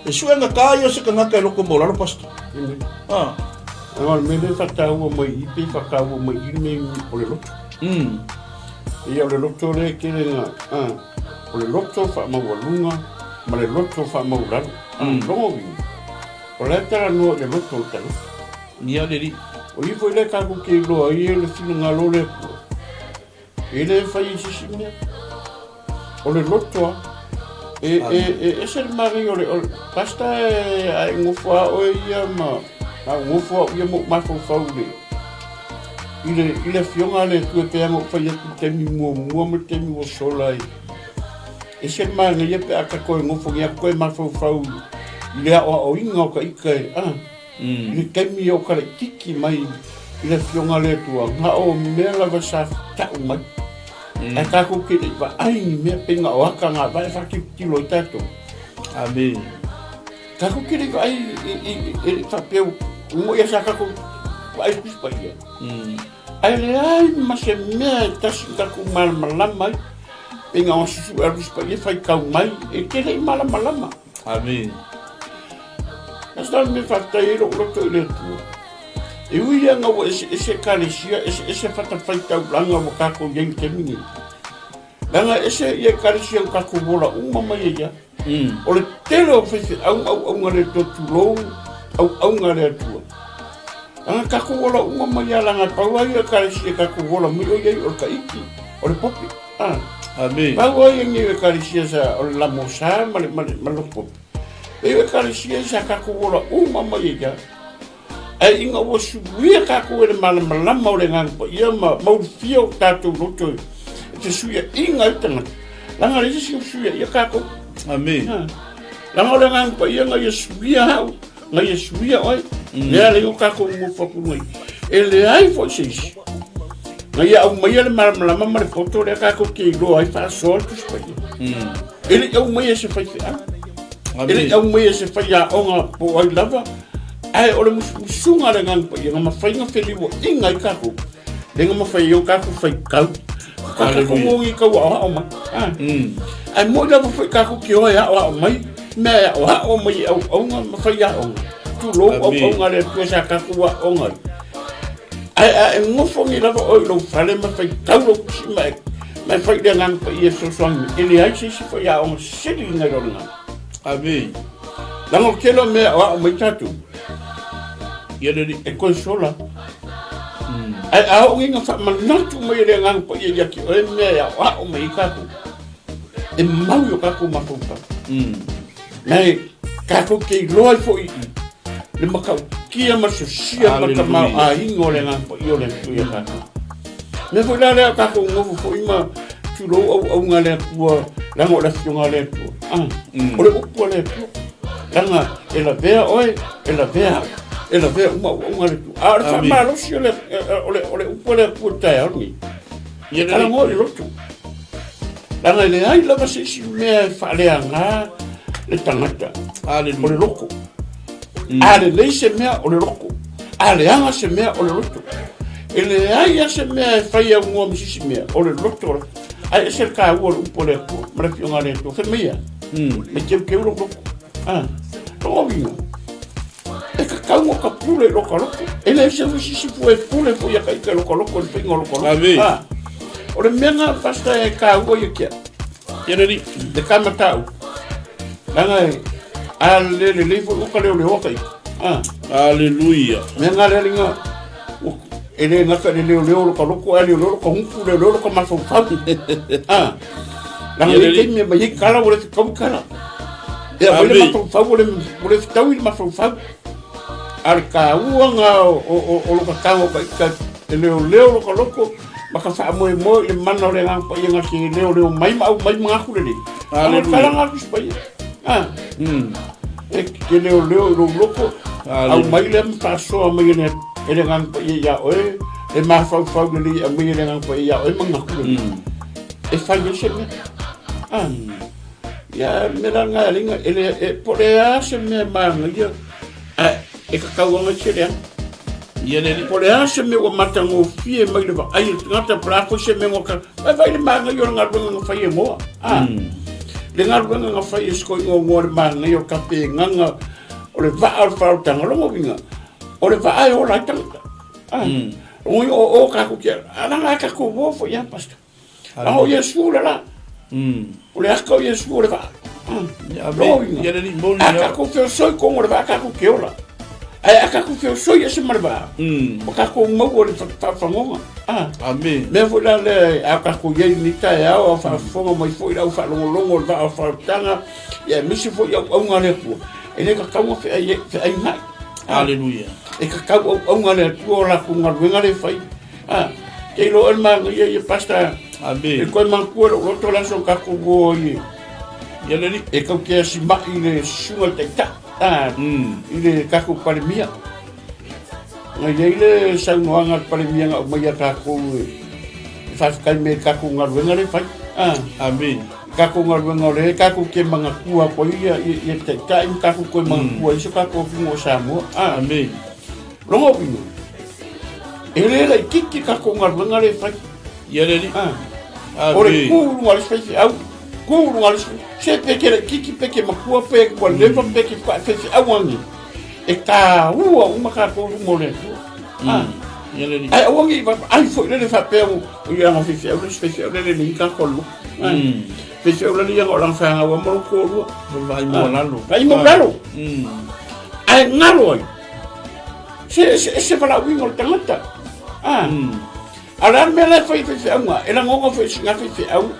E suega tā ia o se tagata e loto maualalo, Pastor. Amen. Ah. O le mea lea faataua mai i pe faataua mai i le mea o le loto. Ia o le loto lea e tele na, a, o le loto faamaualuga ma le loto faamaulalo. A, logo uiga, o la e talanoa i le loto o le tagata. Ia le Alii. O i foi lea tatou te iloa ai e le finagalo o le Atua. E le fai i se isi mea. O le loto a. E, e, e ese le manaia o le, o le pasta e, a e nofo a oe ia ma, a ou nofo au ia ma ou mafaufau i le, i le, i le afioga a le Atua e pei ona ou fai atu i le taimi muamua ma le taimi ua sola i, ese le manaia pe a ta toe nofo nei atu toe mafaufau i le aoaoina o ta ita e, a. I le taimi o ka laititi mai i le Afioga a le Atua, na o mea lava sa tau mai. Ae tatou te le i vaai ni mea pei na o ata na vae faatilotilo ai tatou. Amene. Tatou te le i vaai e le i faapea ua ia sa tatou vaai i Tusi Paia. Ae leai ma se mea e tasi na tatou malamalama ai. Pei na o susu e alu Tusi Paia faitau mai, e te le i malamalama. Amene. Pastor me faafetai ai lou loto i le Atua. E ui ia ina ua eseese ekalesia, eseese fatafaitaulaga ua tatou i ai i le taimi nei. Leaga e ese ia ekalesia na tatou ola uma mai ai lava. O le tele o faifeau ma auauna a le Atua, tulou auauna a le Atua. Leaga tatou ola uma mai lava, leaga pau lava ia ekalesia tatou ola mai o i ai o le Taiti, o le Pope. Ah. Amene. Pau lava ia nei o ekalesia sa o le Lamosa ma le, ma le, ma le Pope. E o ekalesia sa tatou ola uma mai ai lava. Ae ina ua suia tatou e le malamalama o le Agaga Paia ma maulufia o tatou loto e fesuiaiga ai tagata, leaga leai se isi o fesuiaia tatou. Amene. Leaga o le Agaga Paia na ia suia au, na ia suia oe, lea alai o tatou nofo atu nei. E leai foi se isi na ia aumaia le malamalama ma le poto lea tatou te iloa ai faasoa le Tusi Paia. E le i aumaia e se faifeau, e le i aumaia e se faiaoga po o ai lava, ae o le musumusuga a le Agaga Paia na mafai ona feliuaiga ai tatou, lea na mafai ai ona tatou faitau. Tatou o i tau aoao mai. Ae moni lava foi tatou te o e aoao mai, mea e aoao mai e auauna ma faiaoga. Tulou auauna a le Atua sa tatou aoga ai. Ae a e nofo nei lava oe i lou fale ma faitau lou tusi ma e, ma e fai i le Agaga Paia e fesoasoani mai, e leai se isi faiaoga sili nai lo lena. Amene. Leaga o le tele o mea e aoao mai tatou, Ia le Alii. e toe sola. Ae a oo nei ina faamanatu mai e le Agaga Paia ia te oe mea e aoao mai ai tatou, e mau i o tatou mafaufau. Ae tatou te iloa ai foi i le matautia ma le sosia ma le tamaoaiga o le Agaga Paia o le Atua ia tatou. Mea foi la lea tatou nofo foi ma tulou auauna a le Atua, leaga o le Afioga a le Atua. Ah, o le upu a le Atua. Leaga e lavea oe, e lavea au, e lavea uma auauna a le Atua. A o le faamalosi o le, o le, o le upu a le Atua i le taeao lenei, e talanoa i le loto. Leaga e leai lava se isi mea e faaleaga le tagata, o le loto. A lelei se mea, o le loto. A leaga se mea, o le loto. E leai lava se mea e fai aunoa ma se isi mea, o le loto. Ae ese le taua o le upu a le Atua ma le Afioga a le Atua. Fai mai ia, mai teuteu lou loto. Ah, lona uiga, e tatau ona ka pule i loka loto. E leai se isi fua e pule foi ia ka ita i loka loto i le faiga o loka loto. Amene. Ah, o le mea na pastor e taua ia te au. Ia le Alii. Le tama tau. Leaga e, a le lelei foi ua ka leoleoa ka ita. Ah. Aleluia. Mea nga le alinga, e le gata i le leoleo o loka loko, ae leoleo loka gutu, leoleo loka mafaufau. Ah. Leaga Ia i le taimi e mai ai kala, ua le fetau i kala. E aumai le Amene. mafaufau, ua le fetau i le mafaufau. A le taua nga o loka tago ka ita, e leoleo loka loko, ma ka faamoemoe i le mana o le Agaga Paia na te leoleo mai ma aumai manatu lelei. Aleluia. Kala nga Tusi Paia. Ah. E te leoleo i lou loko, aumai lea ma faasoa mai e le e le Agaga Paia ia oe, e mafaufau lelei e aumai e le Agaga Paia ia oe manatu lelei. E fai ai se mea. Ah. Ia, le mea la lena e alaiga, e le, e, po o le a se mea e manaia, ae e tatau lava ona se leaga. Ia le Alii. Po o le a se mea ua matagofie mai le vaai a le tagata, po o le a foi se mea ua ka... Vai vai le manaia o le galuega na fai e Noa. Ah. Le galuega na fai e si toeaina o Noa le manaia o le tapenaga o le vaa o le faaolataga. Lona uiga, o le vaa e ola ai tagata. Ah. Lona uiga, o o tatou te... A leaga a tatou o foi lava, Pastor. A o Iesu le la. O le aka o Iesu o le vaa. Ia le Alii moni A lava. tatou feosoi tonu o le vaa tatou te ola. Ae a tatou feosoi ese ma le vaa, ua tatou maua le faafagoga. Amene. Mea foi la lea a tatou i ai i lenei taeao, a faafofoga mai foi le au faalogologo o le vaa o faaolataga, ia aemaise foi auauga a le Atua, e le tatau ona feainai. Aleluia. E tatau auauga a le Atua o latou galuega lea e fai. Te iloa oe le manaia ia Pastor. Amene. E toe manatua lou loto le aso na tatou o ai Ia le alii. E tau te asimai i le susuga i le Taitai. I le tatou Palemia. Na i ai le saunoaga a le Palemia na aumai ia tatou e faafetai mai i le tatou galuega lea e fai. Amene. Tatou galuega o lea tatou te manatua atu ai ia le Taitai ma tatou toe manatua ai si o tatou atunuu o Samoa. Amene. Lona uiga, e le laitiiti le tatou galuega lea e fai. Ia le alii. O le tu i luga o le isi faifeau, tu i luga o le isi, se pe ke laitiiti pe ke matua pe ua leva pe ke faifeau ane, e taua uma tatou i luma o le Atua. Ia le alii. Ae aua ne i vaavaai foi lele faapea o ia ana faifeau le isi faifeau lele e leai ni tatou lotu. Faifeau lele ia na o lana fanau lava ma lona toalua. Vaai maualalo. Vaai maualalo. Ae galo ai. Se ese ese valaauina o le tagata. A o le a le mea la e fai i faifeauga? E lagona foi e sina faifeau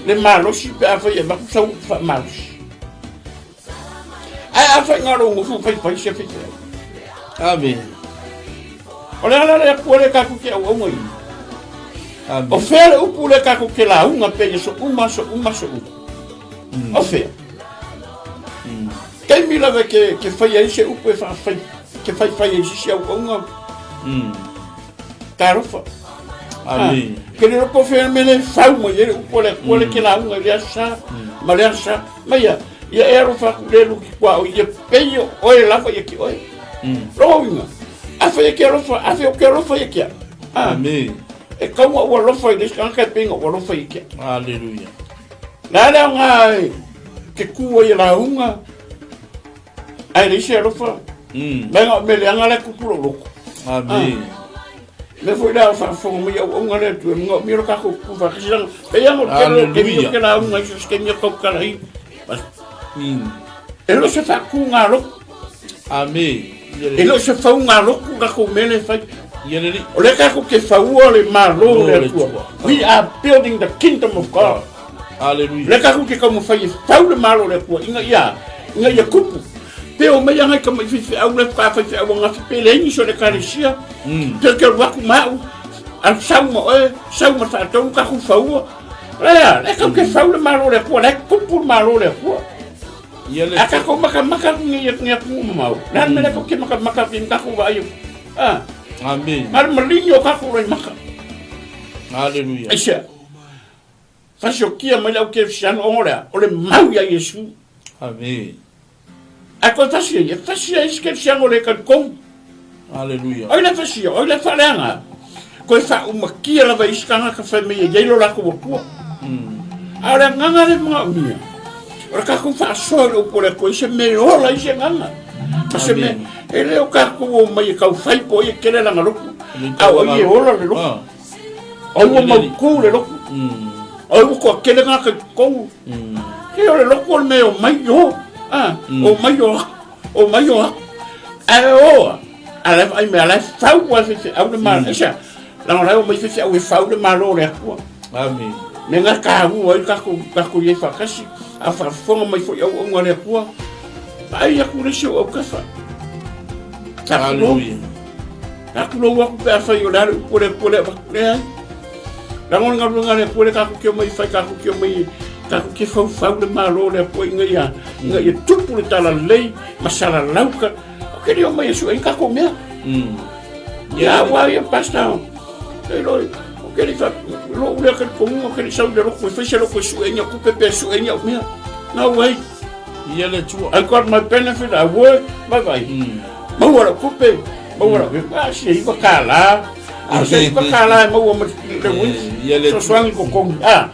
le malosi pe afai e avatu sau upu faamalosi. Ae afai na o lou nofo faifai se faifeau. Amene. O le ala lea Atua lea tatou te auauna i. Amene. O fea le upu lea tatou te lauga pei e so uma, so uma, so uma. O fea? Taimi lava ke, ke fai ai se upu e faafai, ke faifai ai se isi auauna. Talofa. Amene. Ke le iloa po o fea le mea lea e fau mai ai le upu a le Atua lea e te lauga i le aso sa ma le aso sa. Mai ia, ia e alofa atu le luki kua o ia pei o oe lava ia ki oe. Lona uiga, afai e ke alofa, afai o ke alofa ia ki au. Amene. E kaua ua alofa i le isi tagata e pei ona ua alofa ia ki au. Aleluia. Le a le aoga e ke ku ai e lauga, Ae leai se alofa. Mai na o mea leaga la e tupu lou loto. Amene. Mea foi lea o faafofoga mai auauna le Atua, e manaomia lo tatou tutu faatasi leaga pei lava ona tele o taimi o ke lauga ai so o se taimi o tautala ai. E le o se faatuga lotu. Amene. E le o se fauga lotu tatou mea lea e fai. Ia le alii. O lea tatou te faua le Malo o le Atua. We are building the kingdom of God. Aleluia. Lea tatou te taumafai e fau le Malo o le Atua ina ia, ina ia tupu. Pe omai agai tamai faifeau le faatoa faifeau ananafi pe leai nisi o le ekalesia. Pe te alu atu ma au, alu sau ma oe, sau ma tatou tatou faua. Lea, lea tatou te fau le Malo o le Atua, lea e tupu le Malo o le Atua. Ia le A tatou matamata atu i nei atunuu mamao, le a le mea lea tatou te matamata atu ai ma tatou vaai atu? Ah. Amene. Na o le maligi o tatou loimata. Aleluia. Aisea? Fasiokia mai le au kerisiano ona o le a? O le mau ia Iesu. Amene. Ae toe fasi ai, e fasi ai isi kerisiano le talitonu. Aleluia. Oi le fasia, oi le faaleaga. Toe faaumakia lava e isi tagata fai mai e iai lo latou Atua. A o le agaga lea e manaomia, o le tatou faasoa i le upu o le Atua i se mea e ola ai se agaga. Ma se mea, e le o tatou omai e tau fai po o ai e tele lana lotu, a o ai e ola le lotu. Ai ua mautu le lotu. Ai ua toatele tagata i totonu. Se o le lotu o le mea e omai i o. Omai o aku, omai o aku. Ae o a, a la e vaai mai, a la e fau lava e faifeau le Malo. Aisea? Leaga o la e omai faifeau e fau le Malo o le Atua. Amene. Mea na taua ai le tatou, tatou i ai faatasi, a faafofoga mai foi auauna a le Atua, vaai atu le isi ou autafa. Aleluia. Faatulou atu pe afai o le a le upu a le Atua lea avatu. Leai. Leaga o le galuega a le Atua lea tatou te omai e fai, tatou te omai tatou te faufau le Malo o le Atua ina ia, ina ia tupu le talalelei ma salalau ka. Ou te le omai e sue ai ni tatou mea. Ia aua ia pastor. Te iloa, ou te le i fa, lou lea talitonuga ou te le i sau i le lotu e fai se lotu e sue ai ni au tupe pe sue ai ni au mea. No way. Ia le Atua. I got my benefit, I work, vaivai. Maua lau tupe, maua lau, a se $9, a se $9 e maua ma le uifi, Ia le Atua. fesoasoani totogi, a,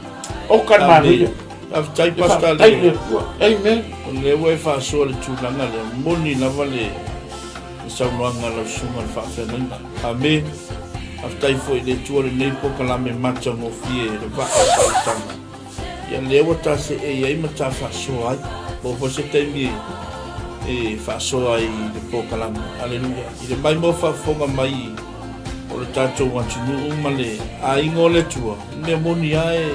oka le manaia. Faafetai Pastor Faafetai i le Atua. Amen. O lea ua e faasoa le tulaga lea, moni lava le saunoaga a lau susuga i le faafeagaiga. Amene. Faafetai foi i le Atua lenei polokalame matagofie le vaa o faautaga. Ia lea ua ta seei ai ma ta faasoa ai. Po o foi se taimi e E faasoa i le polokalame. Aleluia. I le maimoa faafofoga mai o le tatou atunuu ma le aiga o le Atua, le mea moni lava e,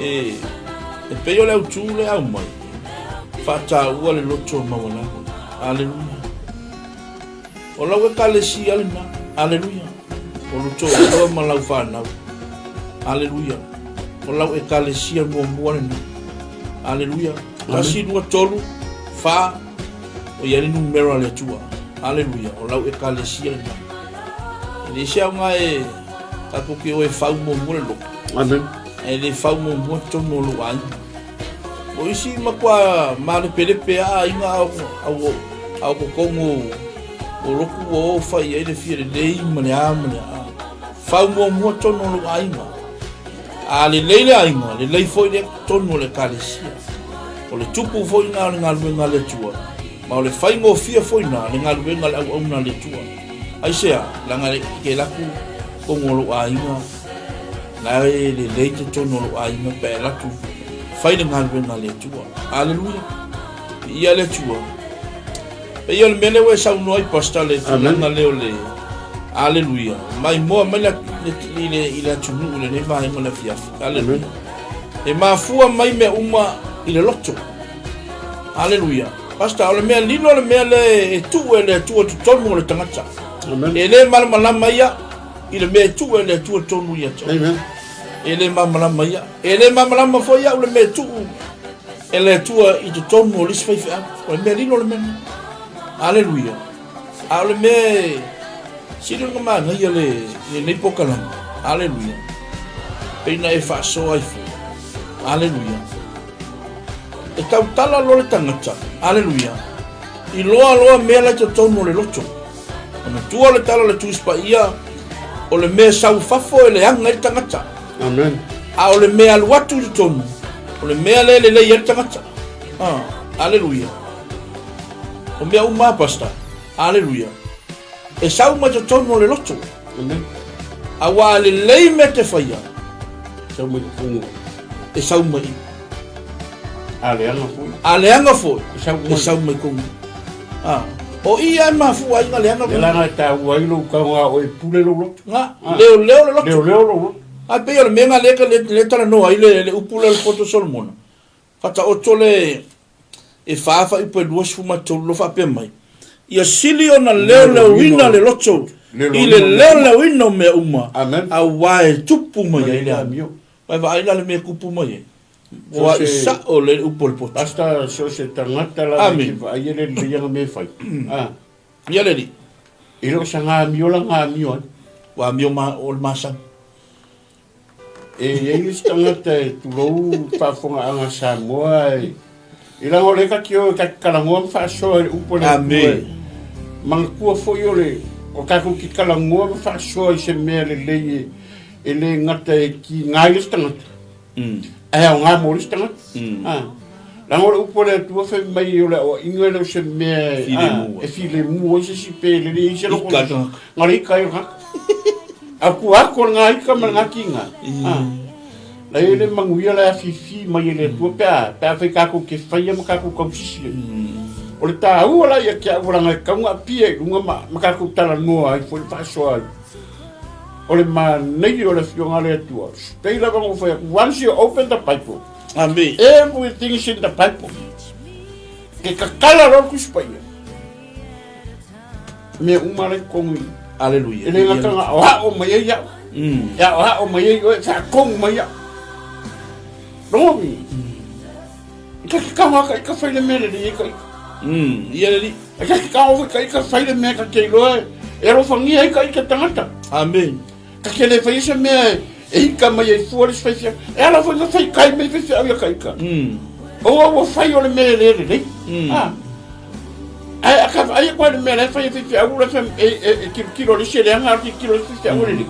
e, e pei o le autu le aumai, faataua le loto maualalo. Aleluia. O lau ekalesia lena. Aleluia. O lo toalua ma lau fanau. Aleluia. O lau ekalesia muamua lena. Aleluia. 1, 2, 3, 4, o i ai le numera a le Atua. Aleluia. O lau ekalesia lena. E leai se aoga e tatou te o e fau muamua le loto. Amen. E le fau muamua totonu o lou aiga. O isi matua malepelepe a aiga a o totonu o lotu ua o fai ai le fia lelei ma le a ma le a. Fau muamua totonu o lou aiga. A lelei le aiga, lelei foi le totonu o le ekalesia. O le tupu foi lena o le galuega a le Atua, ma o le faigofie foi lena le galuega a le auauna a le Atua. Aisea? Leaga e te alu atu totonu o lou aiga, la e lelei totonu o lou aiga pe a e alu atu fai le galuega a le Atua. Aleluia! Viia le Atua! Pei o le mea lea ua e saunoa ai, Pastor, le tulaga lea o le Aleluia, maimoa mai le, i le, i le atunuu i lenei vaega o le afiafi. Aleluia. E mafua mai mea uma i le loto. Aleluia. Pastor, o le mea lilo le mea lea e tuu e le Atua totonu o le tagata. Amen. E le malamalama ia i le mea e tuu e le Atua totonu ia te oe. Amen. E le malamalama ia. E le malamalama foi au le mea e tuu e le Atua i totonu o le isi faifeau. O le mea lilo le mea lena. Aleluia. A o le mea e sili ona manaia le, lenei polokalame. Aleluia. Pei na e faasoa ai foi. Aleluia. E tautala loa le tagata. Aleluia. Iloa loa mea la i totonu o le loto. Manatua le tala o le Tusi Paia, o le mea sau fafo e leaga ai le tagata. Amen. A o le mea alu atu i totonu, o le mea lea e lelei ai le tagata. Ah, aleluia. O mea uma, pastor. Aleluia. E sau mai totonu o le loto. Amen. Aua a lelei mea te faia. Sau mai totonu. E sau mai. A leaga foi. A leaga foi. E sau mai. E sau mai totonu. Ah. O i e mafua ai na leaga. Le langa e tāua ai lou taoga o e pule lou loto. Nga, leo leo le loto. Leo leo lou loto. Ai pei o le mea nga le ka le, le talanoa ai le, le upu lea o le poto Solomona. Faataoto le e fa faaiupu e 23 lo faapea mai. Ia sili ona leoleoina le loto i le leoleoina o mea uma, auā e tupu mai ai le amio. Vai vaai la le mea e tupu mai ai. Ua i sao le upu o le poto. Pastor, so se tagata lava e te vaai e le lelei ana mea e fai. Ah. Ia le alii. E le o sa amio la na amio ai. Ua amio ma, o le masani. E i ai le isi tagata e tulou faafofogaaga a Samoa e, i leaga o lea ta te o ta te talanoa ma faasoa i le upu a le Atua e manatua foi o le o tatou te talanoa ma faasoa i se mea lelei e, e le gata e tiga ai le isi tagata, ae aoga mo le isi tagata. Ah. Leaga o le upu a le Atua fai mai o le aoaiga e le o se mea e, Filemu ah, e filemu ai se isi pe lelei ai se loko. Ika le tagata. Nga le ika ai o le tagata. A tua atu o le ngā ika ma le ngā kinga. Ah. La e le manuia la e afifi mai e le Atua pe a, pe a fai kākou ke whaia ma kākou kausisi ai. O le tāua la ia ki a ualanga e kaunga apia i lunga ma, ma kākou talanoa ai foi le faasoa ai. O le manaia o le afioga a le Atua. Pei lava ona ou fai atu, once you open the Bible, Amen. everything is in the Bible. Ke kakala loa le Tusi Paia. Mea uma la i totonu i i. Aleluia. E le gata na aoao mai ai au. E aoao mai ai oe, faatonu mai au. Logogi. I ka ke kaho ka ika fai le mea lelei ai ka ika. Ia le alii. E ka ke kaho foi ka ika fai le mea ka te iloa e alofagia ai ka ika tagata. Amen. Ka ke le fai se mea e ika mai ai fua le isi faifeau. E ala foi na fai kai mai faifeau ia ka ika. Oua ua fai o le mea e le lelei. Ah. Ae a ka vaai aku ai le mea la e fai e faifeau la e e tilotilo le isi e leaga a tilotilo le isi faifeau e lelei.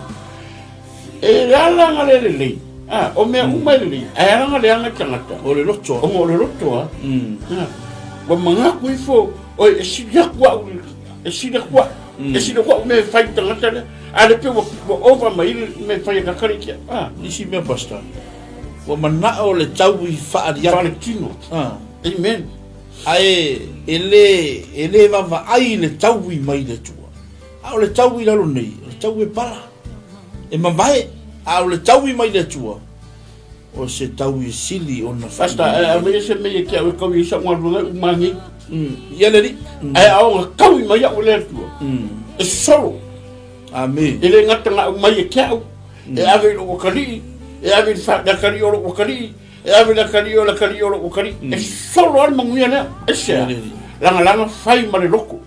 E ala na le lelei. Ah, o mea uma e lelei. Ae ala na leaga i tagata. O le loto. Ona o le loto a. Ah. Ua manatu ifo, oi e sili atu au, e sili atu au. E sili atu au mea e fai i tagata lea. A le pe ua ova mai le mea e fai e Kakaliki. Ah. Nisi mea pastor. Ua manao le taui faaliali. Faaletino. Ah. Amen. Ae e le, e le vaavaai i le taui mai le Atua. A o le taui i lalo nei, o le taui e pala, e mavae. A o le taui mai le Atua, o se taui e sili ona Pastor, ae aumaia se mea ia te au e kaui ai sau galuega e uma nei. Ia le alii. Ae a ona kaui mai au e le Atua, e solo. Amene. E le gata na aumai e te au, e ave i lou atalii, e ave i le atalii o lou atalii, e ave i le atalii o le atalii o lou atalii. E solo lava le manuia lea. Aisea? Lagalaga fai ma le loto.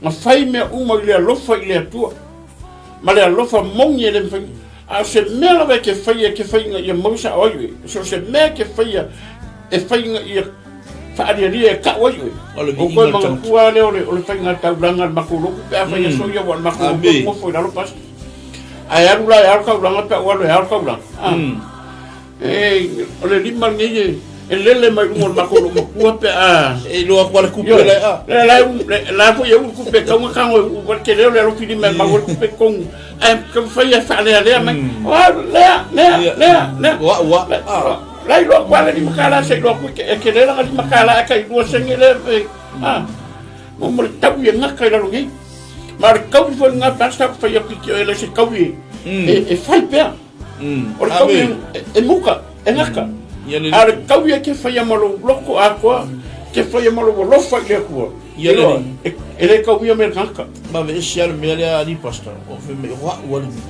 Na fai mea uma i le alofa i le Atua, ma le alofa moni e le mafai. A o se mea lava e te faia, e te fai ina ia maua sao ai oe. So o se mea e te faia, e fai ina ia faalialia e tau ai oe. O le O viiga koe o le tagata. manatua lea o le, o le faiga taulaga a le matou lotu pe a fai aso ia, ua o le matou lotu Amene. e nofo i lalo pasi. Ae alu la e ao le taulaga pe a ua alu e ao le taulaga. Ah. E, o le lima lenei e, e lele mai luga o le matou loomatua pe a... E iloa atu lava le kupe lea, a. Le, la, le, la foi e ulu kupe tau na tago e uu ai le tele o le alofi lima e mau ai le kupe i totonu. Ae taumafai e faalealea mai. O au, lea, lea, lea, lea. O au a. La, la iloa atu lava le $5 se iloa atu e tele lana $5 ae tai 2 sene lea e, a. Mo mo le taui e gata i lalo nei. Ma o le taui foi lena pe a sa fai atu i te oe le se taui e, e fai pea. O le taui e muka, e gata. A o le taui e te faia ma lou loto atoa, te faia ma lou alofa i le Atua. E le tauia me le tagata. Ma aveese lava le mea lea alii pastor, o fai mai, o a'u a le mea,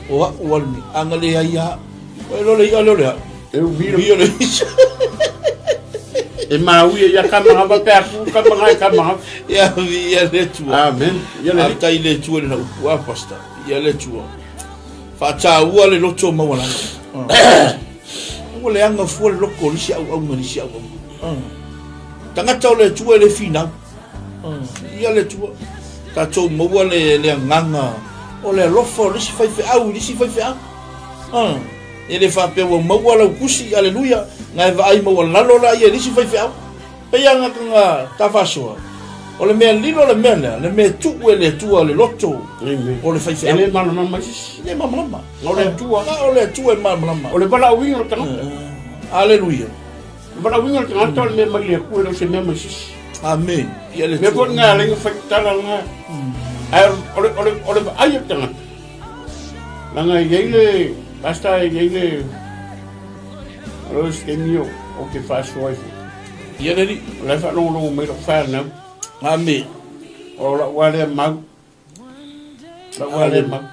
o a'u a le mea, a na leai lava, ua iloa le i'a lea o le a'u. E umi le o le i'a. E māui e ia kama pe aku kama ngai kama. Ia viia le Atua. Amen. Ia le Faafetai i le Atua i lana upu a pastor. Ia le Atua. Faataua le loto maualalo. Ua leaga fua le loto o le isi auauna i le isi auauna. Tagata o le Atua e le finau. Ia le Atua. Tatou maua le, le agaga o le alofa o le isi faifeau i le isi faifeau. E le faapea ua maua lau tusi, aleluia, na e vaai maualalo laia i le isi faifeau. Pei a na ta faasoa, o le mea lilo le mea lea, le mea tuu e le Atua le loto o le faifeau. E le malamalama i sisi. E le malamalama. O le Atua. Na o le Atua e malamalama. O le valaauina o le tagata. Aleluia. O le valaauina o le tagata o le mea mai le Atua e le o se mea mai sisi. Amen. Ia le Atua. Mea foi lena e ala ai ona fai tala lena. Ae o le, o le, o le vaai o le tagata. Leaga e i ai le, pastor e i ai le, o le isi taimi o, ou te faasoa ai foi. Ia le alii. O la e faalogologo mai lau fanau. Amene. O lau lava lea mau. Lau lava lea mau.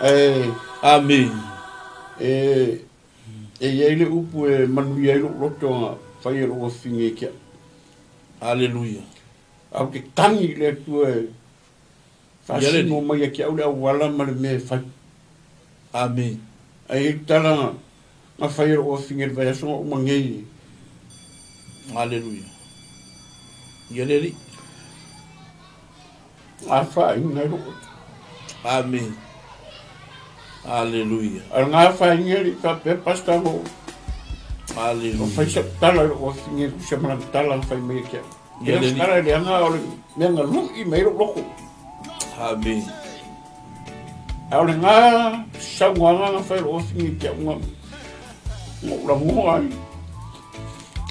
Ae. Amene. E, e i ai le upu e manuia ai lou loto na fai e lou afafine ia te au. Aleluia. Ae ou te tagi i le Atua e Faasino mai ia te au le auala ma le mea e fai. Amene. Ae i ai le tala na fai e lou afafine i le vaiaso na uma nei. Aleluia. Ia le Alii. Afaina ai lou loto. Amene. Aleluia. A o le afaina e le i faapea Pastor o Aleluia. O fai sau tala i lou afafine e tusa ma lana tala na fai mai ia te au. Ia le tala leaga o le mea na lu'i mai lou loto. Amene. A o lena saunoaga na fai lou afine i te au na ou lagoa ai.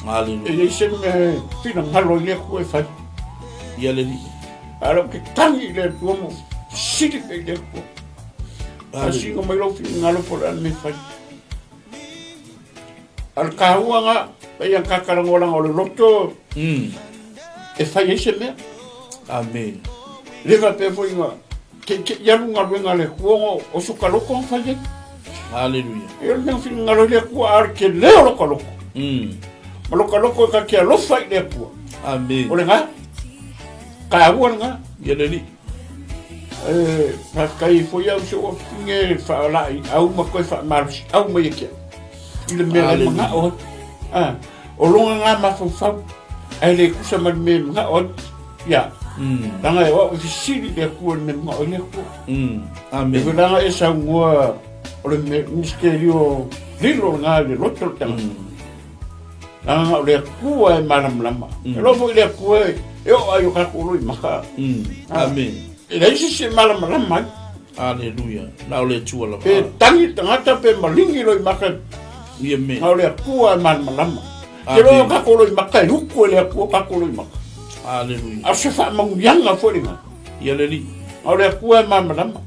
Aleluia. E leai se mea e finagalo ai le Atua e fai. Ia le Alii. A o lea ou te tagi i le Atua ma fesili pea i le Atua. Faasino mai lou finagalo po o le a le mea e fai. A o le taua na, pei a ta talanoa leaga o le loto e fai ai se mea. Amene. Le faapea foi na te te i alu galuega a le Atua ona o so ta loto na fai ai. Aleluia. E o le mea na finagalo ai le Atua, a o le tele o lota loto. Ma lota loto e ta te alofa i le Atua. Amene. O lena, taua lena. Ia le Alii. E faafetai foi au i si ou afafine faalaeiau ma toe faamalosiau mai ia te au i le mea la e manao ai. A, o lona lena mafaufau, ae le tusa ma le mea e manao ai. Ia, leaga e o au e fesili i le Atua i le mea e manao ai le Atua. Amen. E leaga e saunoa o le mea misitelio lilo lena i le loto o le tagata. Leaga o le Atua e malamalama. E iloa foi le Atua e oo ai o tatou loimaka. Amen. E leai se isi e malamalama ai. Aleluia. Na o le Atua lava. Pe tagi le tagata pe maligi loimaka. Ia me. Na o le Atua e malamalama. Te loa o tatou loimata e utu e le Atua tatou loimata. Aleluia. A o se faamanuiaga foi lena. Ia le Alii. A o le Atua e malamalama.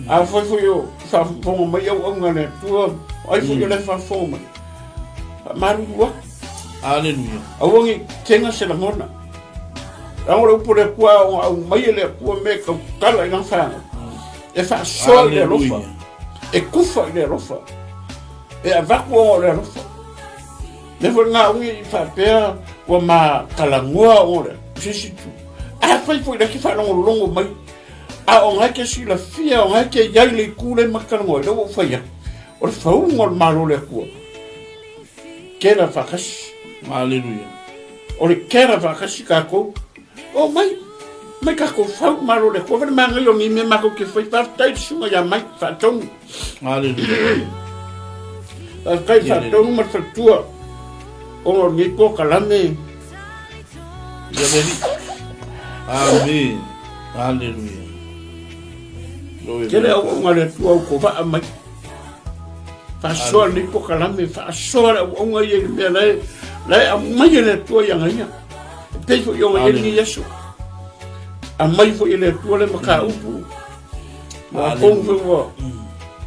Afai foi o faafofoga mai auauna a le Atua, o ai foi o le faafofoga mai. Faamalulu atu. Aleluia. Aua ne i tega se lagona. Leaga o le upu a le Atua a ona aumai e le Atua mea e tautala i lana fanau. E faasoa i le alofa. E kufa i le alofa. E avatu ona o le alofa. Mea foi lena aua ne i faapea ua ma talanoa ona o le se isi itu. Afai foi la e te faalogologo mai, a o na e te silafia, o na e te i ai i le itu lea ma te talanoa ai, lea ua ou fai atu, o le fauga o le Malo o le Atua, kera faatasi. Aleluia. O le kera faatasi tatou. O mai, mai tatou fau Malo o le Atua. Fai le manaia o nei mea matou te fai. Faafetai i le susuga ia Mike Faatonu. Aleluia. Faafetai Faatonu ma le faletua ona o lenei polokalame. Ia le Alii. Amen. Aleluia. Tele auauna a le Atua ua kovaa mai. Faasoa lenei polokalame, faasoa le auauna ia i le mea la e, la e aumai e le Atua ia ia. E pei foi ona i ai lenei aso. Aumai foi e le Atua le mataupu. Ua atonu foi ua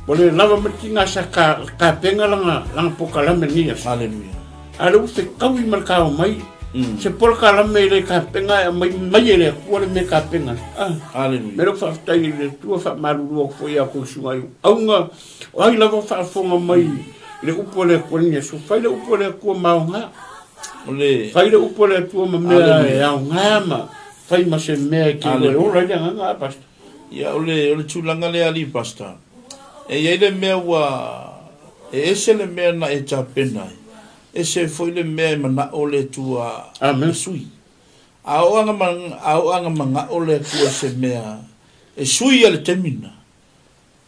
ua le lava ma le tiga sa ka tapena lana lana polokalame lenei aso. Haleluia. A lea ua fetaui ma le kao mai se polokalame e le tapena e aumai mai e le Atua le mea tapena. Ah. Haleluia. Me lou faafetai i le Atua faamalulu atu foi ia kou susuga i auga o ai lava faafofoga mai i le upu a le Atua lenei aso. Fai le upu a le Atua ma aoga. O le Fai le upu a le Atua ma mea e aoga ma fai ma se mea e te ola ai le agaga a Pastor. Ia, o le, o le tulaga lea alii Pastor, e i ai le mea ua, e ese le mea na e tapena ai, ese foi le mea e mana'o le Atua e sui. A oo ana, a oo ana mana'o le Atua i se mea e sui ia le taimi lena,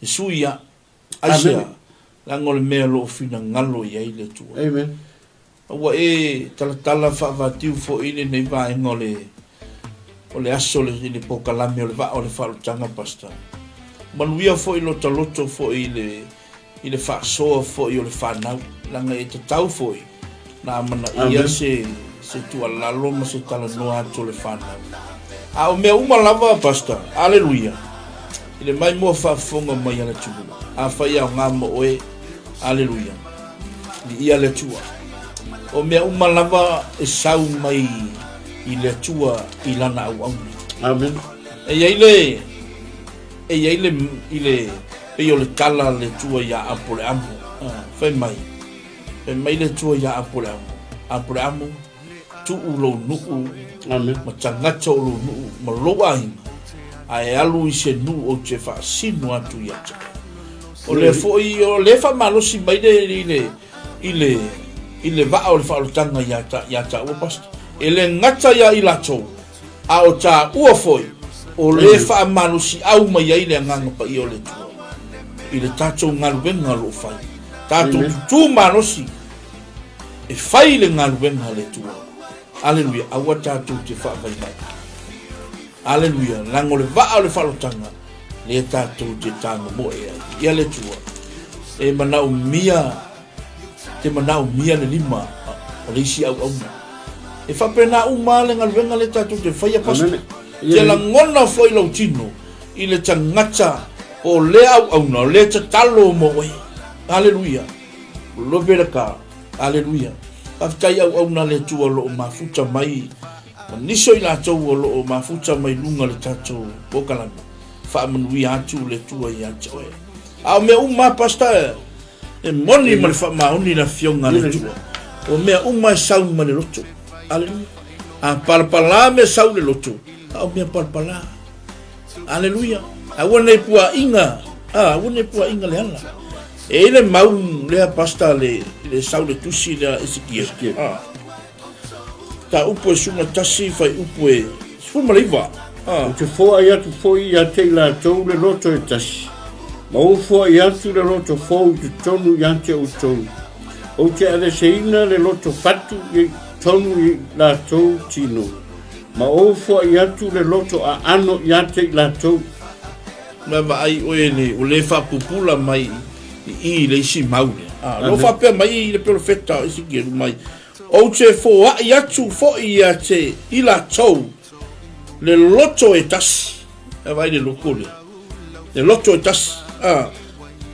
e sui ia. Aisea? Leaga o le mea o lo o finagalo i ai le Atua. Amen. Ua e talatala faavatiu foi lenei vaega o le o le aso i le polokalame o le Vaa o le Faaolataga, Pastor. Manuia foi lota loto foi i le i le faasoa foi o le fanau, leaga e tatau foi na amanaia se se tuualalo ma se talanoa atu o le fanau. A o mea uma lava, Pastor, aleluia, i le maimoa faafofoga mai a le atunuu, afai e aoga mo oe, aleluia. Viia le Atua. O mea uma lava e sau mai i le Atua i lana auauna. Amen. E i ai le e i ai le i le pei o le tala a le Atua iā Apoleamo. Ah, fai mai. Fai mai le Atua iā Apoleamo. Apoleamo, tuu lou nuu Amen. ma tagata o lou nuu ma lou aiga, a e alu i se nuu ou te faasino atu ia te oe. O lea foi, o lea e faamalosi mai le, i le, i le, i le vaa o le faaolataga ia ta, ia taua, Pastor. E le gata ia i latou, a o taua foi, o lea e faamalosiau mai ai le Agaga Paia o le Atua i le tatou galuega o lo o fai. Tatou tutū malosi e fai le galuega a le Atua. Aleluia, aua tatou te faavaivai. Aleluia, leaga o le vaa o le faaolataga, lea tatou te tamomoe ai. Ia le Atua, e manaomia, te manaomia le lima o le isi auauna. E faapena uma lava le galuega lea tatou te faia, Pastor. Te lagona foi lou tino i le tagata o lea auauna, o lea tatalo mo oe. Aleluia. Glory to God. Aleluia. Faafetai auauna a le Atua o lo o mafuta mai Ma nisi o i latou o lo o mafuta mai luga o le tatou polokalame, faamanuia atu le Atua ia te oe. A o mea uma, Pastor, e moni ma le faamaoni le Afioga a le Atua. O mea uma e sau mai le loto. Aleluia. A palapala mea sau i le loto, a o mea palapala. Aleluia. Aua nei puaʻiga, a, aua nei puaʻiga le ala. E i le mau lea, Pastor, le, le sau le tusi lea Esekiele. A. Mataupu e 11, fuaiupu e 19. Ou te foai atu foi ia te i latou le loto e tasi, ma ou foai atu le loto fou i totonu ia te outou. Ou te aveseina le loto fatu i totonu i latou tino, ma ou foai atu le loto aano ia te i latou. Mea vaai oe le, o le faapupula mai i i le isi mau lea. Ah, lo faapea mai i le perofeta o Esekielu mai. Ou te foai atu foi ia te i latou le loto e tasi. E vai le loko lea. Le loto e tasi. Ah.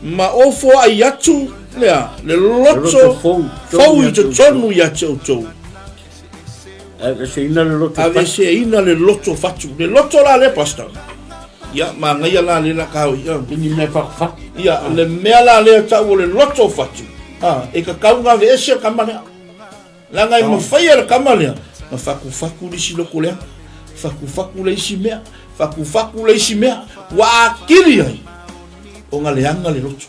Ma o foai atu lea, le loto fou, fou i totonu ia te outou. Aveseina le loto fatu. Aveseina le loto fatu. Le loto la lea, pastor. Ia, manaia la lea la kau. Ia, ni mea fakufatu. Ia, le mea la lea tau o le loto fatu. Ah, e kakau ngā ve ese kama lea. Leaga e mafai e le kama lea na fakufaku le isi loko leaga, fakufaku le isi mea, fakufaku le isi mea, ua atili ai ona leaga le loto.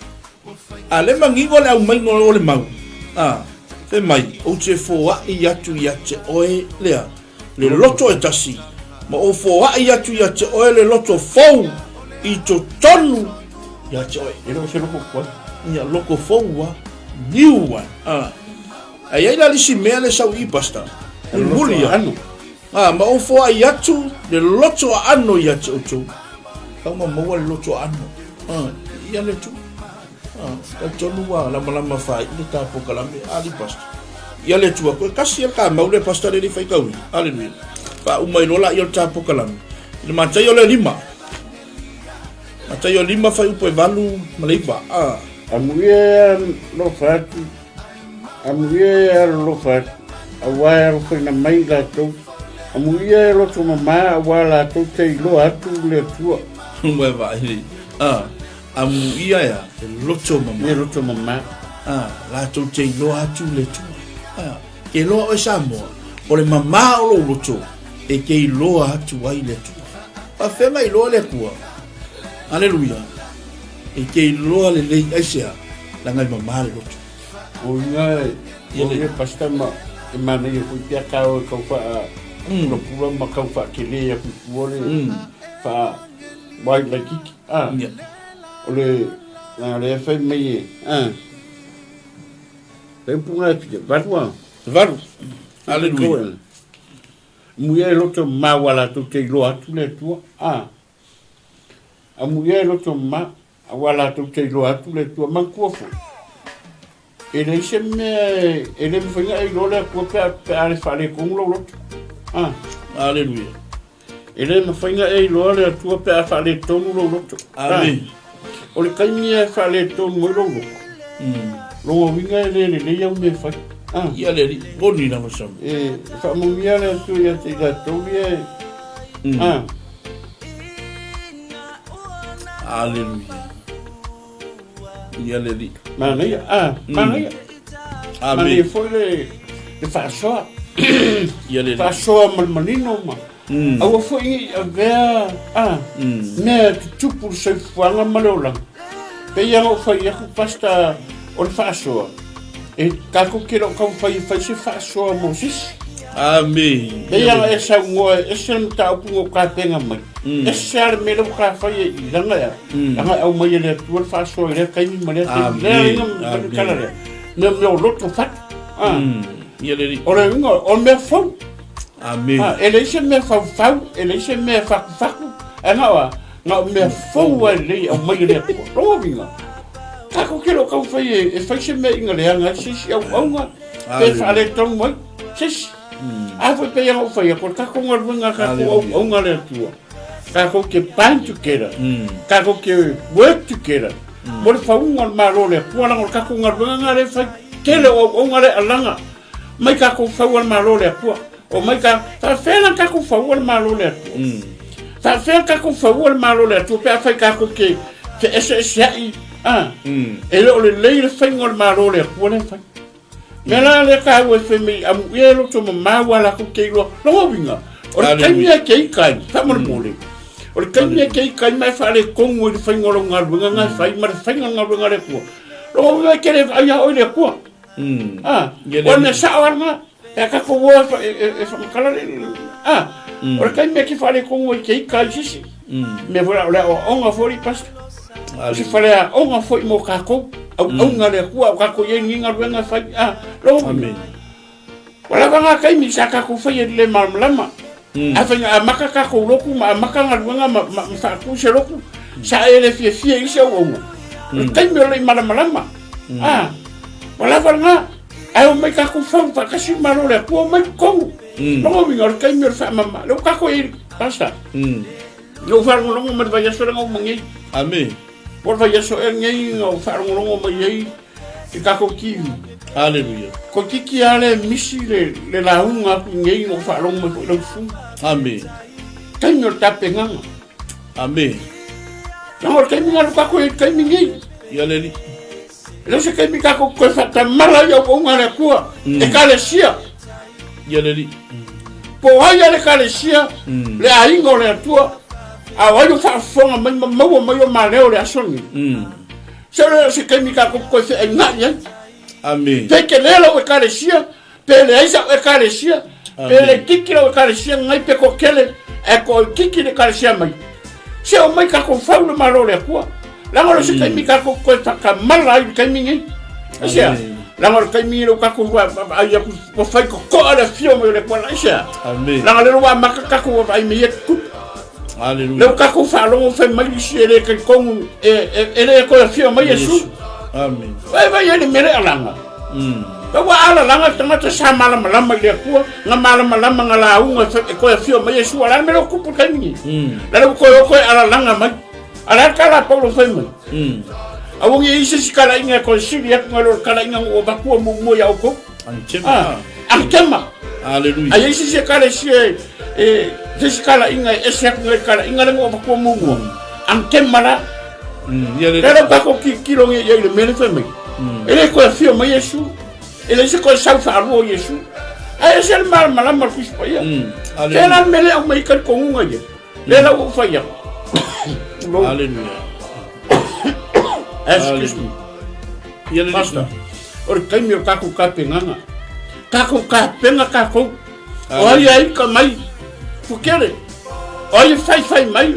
A le manino le aumaiga o le mau, a, fai mai, ou te foai atu ia te oe lea, le loto e tasi, ma ou foai atu ia te oe le loto fou i totonu ia te oe. E le o se loko tuai. Ia, loko fou a, new one. A. A i ai la le isi mea le sau i pastor. Mulimuli ia. Ano. A, ma ou foai atu le loto aano ia te outou. Kau ma maua le loto aano. A, ia le tu. A, talitonu ua lamalama fai le ta pokalame. Ali pastor. Ia le tu aku. E kasi e ka mau le pastor le li fai kaui. Hallelujah. Fa uma i lola ia le ta pokalame. I le Mataio le 5. Mataio 5 fai upu e 8 ma le 9. A. Amuia e alofa atu, amuia e alolofa atu, auā e alofaina mai i latou. Amuia e loto mamā, auā latou te iloa atu le Atua. Ua e vaai nei. A, amuia ea e loto mamā. E loto mamā. A, latou te iloa atu le Atua. A, ke iloa oe Samoa, o le mamā o lou loto e ke iloa atu ai le Atua. Faafefea na iloa le Atua? Aleluia. E te iloa lelei aisea leaga e mamā le loto. O ina o ia pasta ma e manaia foi pea ka o kau wha pula pula ma kau wha kele ia ku tua le wha wai laititi. Ah. O le na le fai mai e. Ah. Le upu ngai fia valu a. Valu. Aleluia. Muia e loto maua latou te iloa atu le Atua. Ah. Amuia e loto mama, auā latou te iloa atu le Atua. Manatua foi, e leai se mea e le mafai ona e iloa le Atua pe a, pe a le faaletonu lou loto. Ah. Aleluia. E le mafai ona e iloa le Atua pe a faaletonu lou loto. Amen. Ah. O le taimi e faaletonu ai lou loto, lona uiga e le lelei au mea e fai. Ah. Ia le alii, moni lava Samu. E faamanuia le Atua ia te i latou ia e Ah. Aleluia. Ia le alii. Manaia, ah, manaia. Amen. Manaia foi le, le faasoa. Ia le alii. Faasoa ma le manino ma. Aua foi ne i avea, ah, mea e tutupu le soifuaga ma le olaga. Pei lava ona ou fai atu, Pastor, o le faasoa, e tatou te le o taumafai e fai se faasoa mo se isi. Amen. Pei lava e saunoa e ese le mataupu na ou tapena mai. Ese lava le mea lea ua ta fai i lana ea. Leaga e aumai e le Atua le faasoa i lea taimi ma lea taimi. Lea Amen. lea le tala lea. Mea mea o loto fatu. Ah. Ia le alii. O le uiga, o le mea fou. Amen. Ah, e leai se mea faufau, e leai se mea fatufatu. Ae na o a? Na o mea fou lava lelei e aumai e le Atua. Lona uiga, tatou te le o taumafai e fai se mea ina leaga ai se isi auauna, pe faaletonu ai se isi. A foi pei ona ou fai atu, o le tatou galuega a tatou auauna a le Atua, tatou te bind together, tatou te work together, mo le fauga o le Malo o le Atua, leaga o le tatou galuega lena lea e fai. Tele o auauna lea e alaga mai tatou fau a le Malo o le Atua. O mai ta, faafefea la tatou fau a le Malo o le Atua? Faafefea la tatou fau a le Malo o le Atua pe afai tatou te feeseeseai, a? E le o lelei le faiga o le Malo o le Atua lea e fai. Mea la lea taua e fai mai, amuia e loto mamao a latou te iloa. Lona uiga, o le taimi e te ita ai, faamolemole, o le taimi e te ita ai ma e faaletonu ai le faiga o lau galuega na e fai ma le faiga o le galuega a le Atua. Lona uiga e te le vaai lava oe i le Atua. Ah, o le mea sao lava lena. Pe a tatou o e faamatala le... Ah, o le taimi e te faaletonu ai te ita i se isi. Mea foi la, o le aoaoga foi le pastor. O se faleaoga foi mo tatou. Auauna a le Atua, o tatou i ai ni galuega e fai. Ah, lou. Amen. Ua lava ngā taimi sa tatou fai e le malamalama. Afai na amata tatou lotu ma amata galuega ma, ma, ma faatu se lotu, sa e le fiafia i se auauna. O le taimi o le malamalama. Ah, ua lava lena. Ae omai tatou fau faatasi le Malo o le Atua, omai i totonu. Lona uiga o le taimi o le faamama, lea ua tatou i ai, Pastor. Na ou faalogologo mai le vaiaso lea na uma nei. Amene. Po o le vaiaso ea lenei na ou faalogologo mai ai i tatou TV. Aleluia. Toeitiiti lava le misi le, le lauga atu i nei na ou faalogo mai foi lau susuga. Amene. Taimi o le tapenaga. Amene. Leaga o le taimi na alu tatou i ai i le taimi nei. Ia le Alii. E le o se taimi tatou toe faatamala ai auaunaga a le Atua, Ekalesia. Ia le Alii. Po o ai lava le Ekalesia, le aiga o le Atua, a o ai o faafofoga mai ma maua mai o ma leo i le aso lenei. Se le o se taimi tatou te toe feainai ai. Amene. Pe tele lau Ekalesia, pe leai sau Ekalesia, pe laitiiti lau Ekalesia lenei pe toatele, ae toaitiiti le Ekalesia mai. Se omai tatou fau le Malo o le Atua. Leaga o le se taimi tatou toe faatamala ai i le taimi lenei. Aisea? Leaga o le taimi lenei ua tatou vaavaai atu ua fai totoa le afio mai o le Atua. Aisea? Leaga o lea ua amata tatou vaavaai i mea ia tutupu. Aleluia. Lea ua tatou faalogo fai mai nisi e le talitonu e le toe afio mai Iesu. Amen. Vai vai ai le mea lea alaga. Pei ua alalaga le tagata sa malamalama i le Atua, na malamalama na lauga e toe afio mai Iesu. A o le a le mea lea ua tupu i le taimi lenei? La ua toe o toe alalaga mai. A o le a le tala a Paulo fai mai? Aua ne i i ai se isi talaiga e toe sili atu nai lo le talaiga na ou avatua muamua ia outou. Anatema. Ah, anatema. Aleluia. A i ai se isi ekalesia e, e, se isi talaiga e ese atu nai le talaiga lea na ou avatua muamua. Anatema la. Ia le. Lea la ua tatou tilotilo nei i ai i le mea lea fai mai. E le toe afio mai Iesu. E leai se toe sau faalua o Iesu. Ae ese le malamalama o le Tusi Paia. Aleluia. Lea la le mea lea e aumai ai talitonuga ia. Lea la ua ou fai atu. Tulou. Aleluia. Excuse me. Ia le. Pastor, o le taimi o le tatou tapenaga. Tatou tapena tatou. O ai a ika mai, pukele. O ai e faifai mai,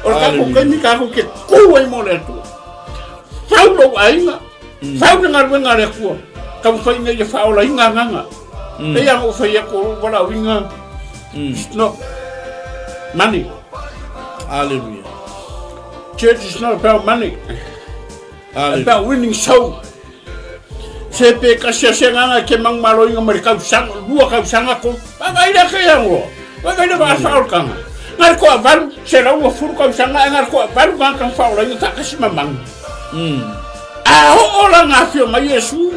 o le tatou taimi tatou te tu ai mo le Atua. Fau lou aiga, fau le galuega a le Atua. Taumafai ina ia faaolaina agaga. Pei lava ona ou fai atu, o lou valaauina, it's not money. Aleluia. Church is not about money. Aleluia. About winning soul. Se pe kasi a se nganga ke mangmalo inga mai le tausaga, lua tausaga ko. Vaai lea ke angoa. Vaai lea va whaolkanga. Ngai ko avalu, se lau ua furu tausaga, e ngai ko avalu ngā kang whaola inga takasi mamangi. A ho ola ngā whio mai Yesu,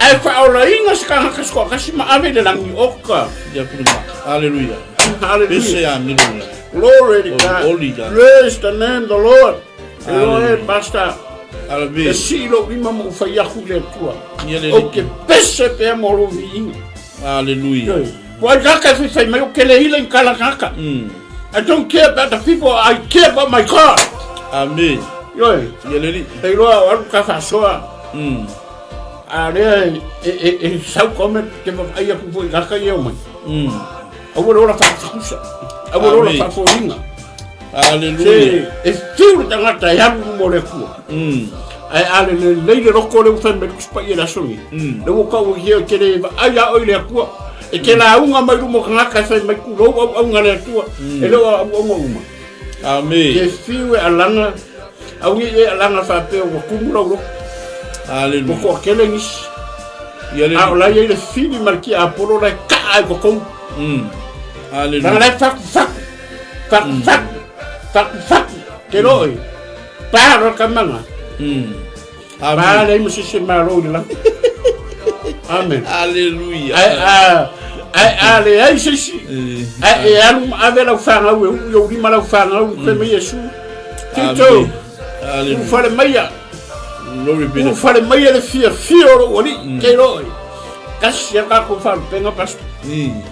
ai whaola inga se kanga kasi ko kasi ma ave le langi oka. Ia kuri ma. Aleluia. Hallelujah. Pese a nilu. Glory to God. Holy God. Praise the name of the Lord. Eloe, Pastor. Aleluia. E sii lou lima ma ou fai aku i le Atua. Ia le Ou te pese pea mo lou viiga. Aleluia. Ua ai kaka e faifai mai o ke le ila i kala kaka. I don't care about the people, I care about my God. Amen. Ioe. Ia le Alii. Te iloa o alu ka faasoa. A lea e sau comment ke vaavaai atu foi i kaka ia o mai. Aua le ola faakusakusa. Aua le ola faafoliga. Aleluia. Se e fiu le tagata e alu luma o le Atua. Ae a le lelei le loko lea ua fai mai le Tusi Paia i le aso lenei, lea ua tau ai e te le vaai lava oe i le Atua, e te lauga mai luma o tagata e fai mai tulou auauga a le Atua, e le o auauga uma. Amene. Te fiu e alaga, aua ne i e alaga faapea ua tumu lau loto. Aleluia. Ua toatele nisi. Ia le A o la e i ai le fili ma le tiapolo la e kaa ai i totonu. Aleluia. Leaga la e fatufatu. Fatu, fatu, fatu, fatu, te loe. Pa loa ka manga. Pa leai ma se isi e malo i le lagi. Amen. Aleluia. Ae a, ae a leai se isi, ae e alu ma ave lau fanau e uu i ou lima lau fanau, fai mai Iesu. Tito, ulufale maia. Glory be to Ulufale maia le fiafia o lou alii, te loe. Tasi a tatou faalupega, Pastor.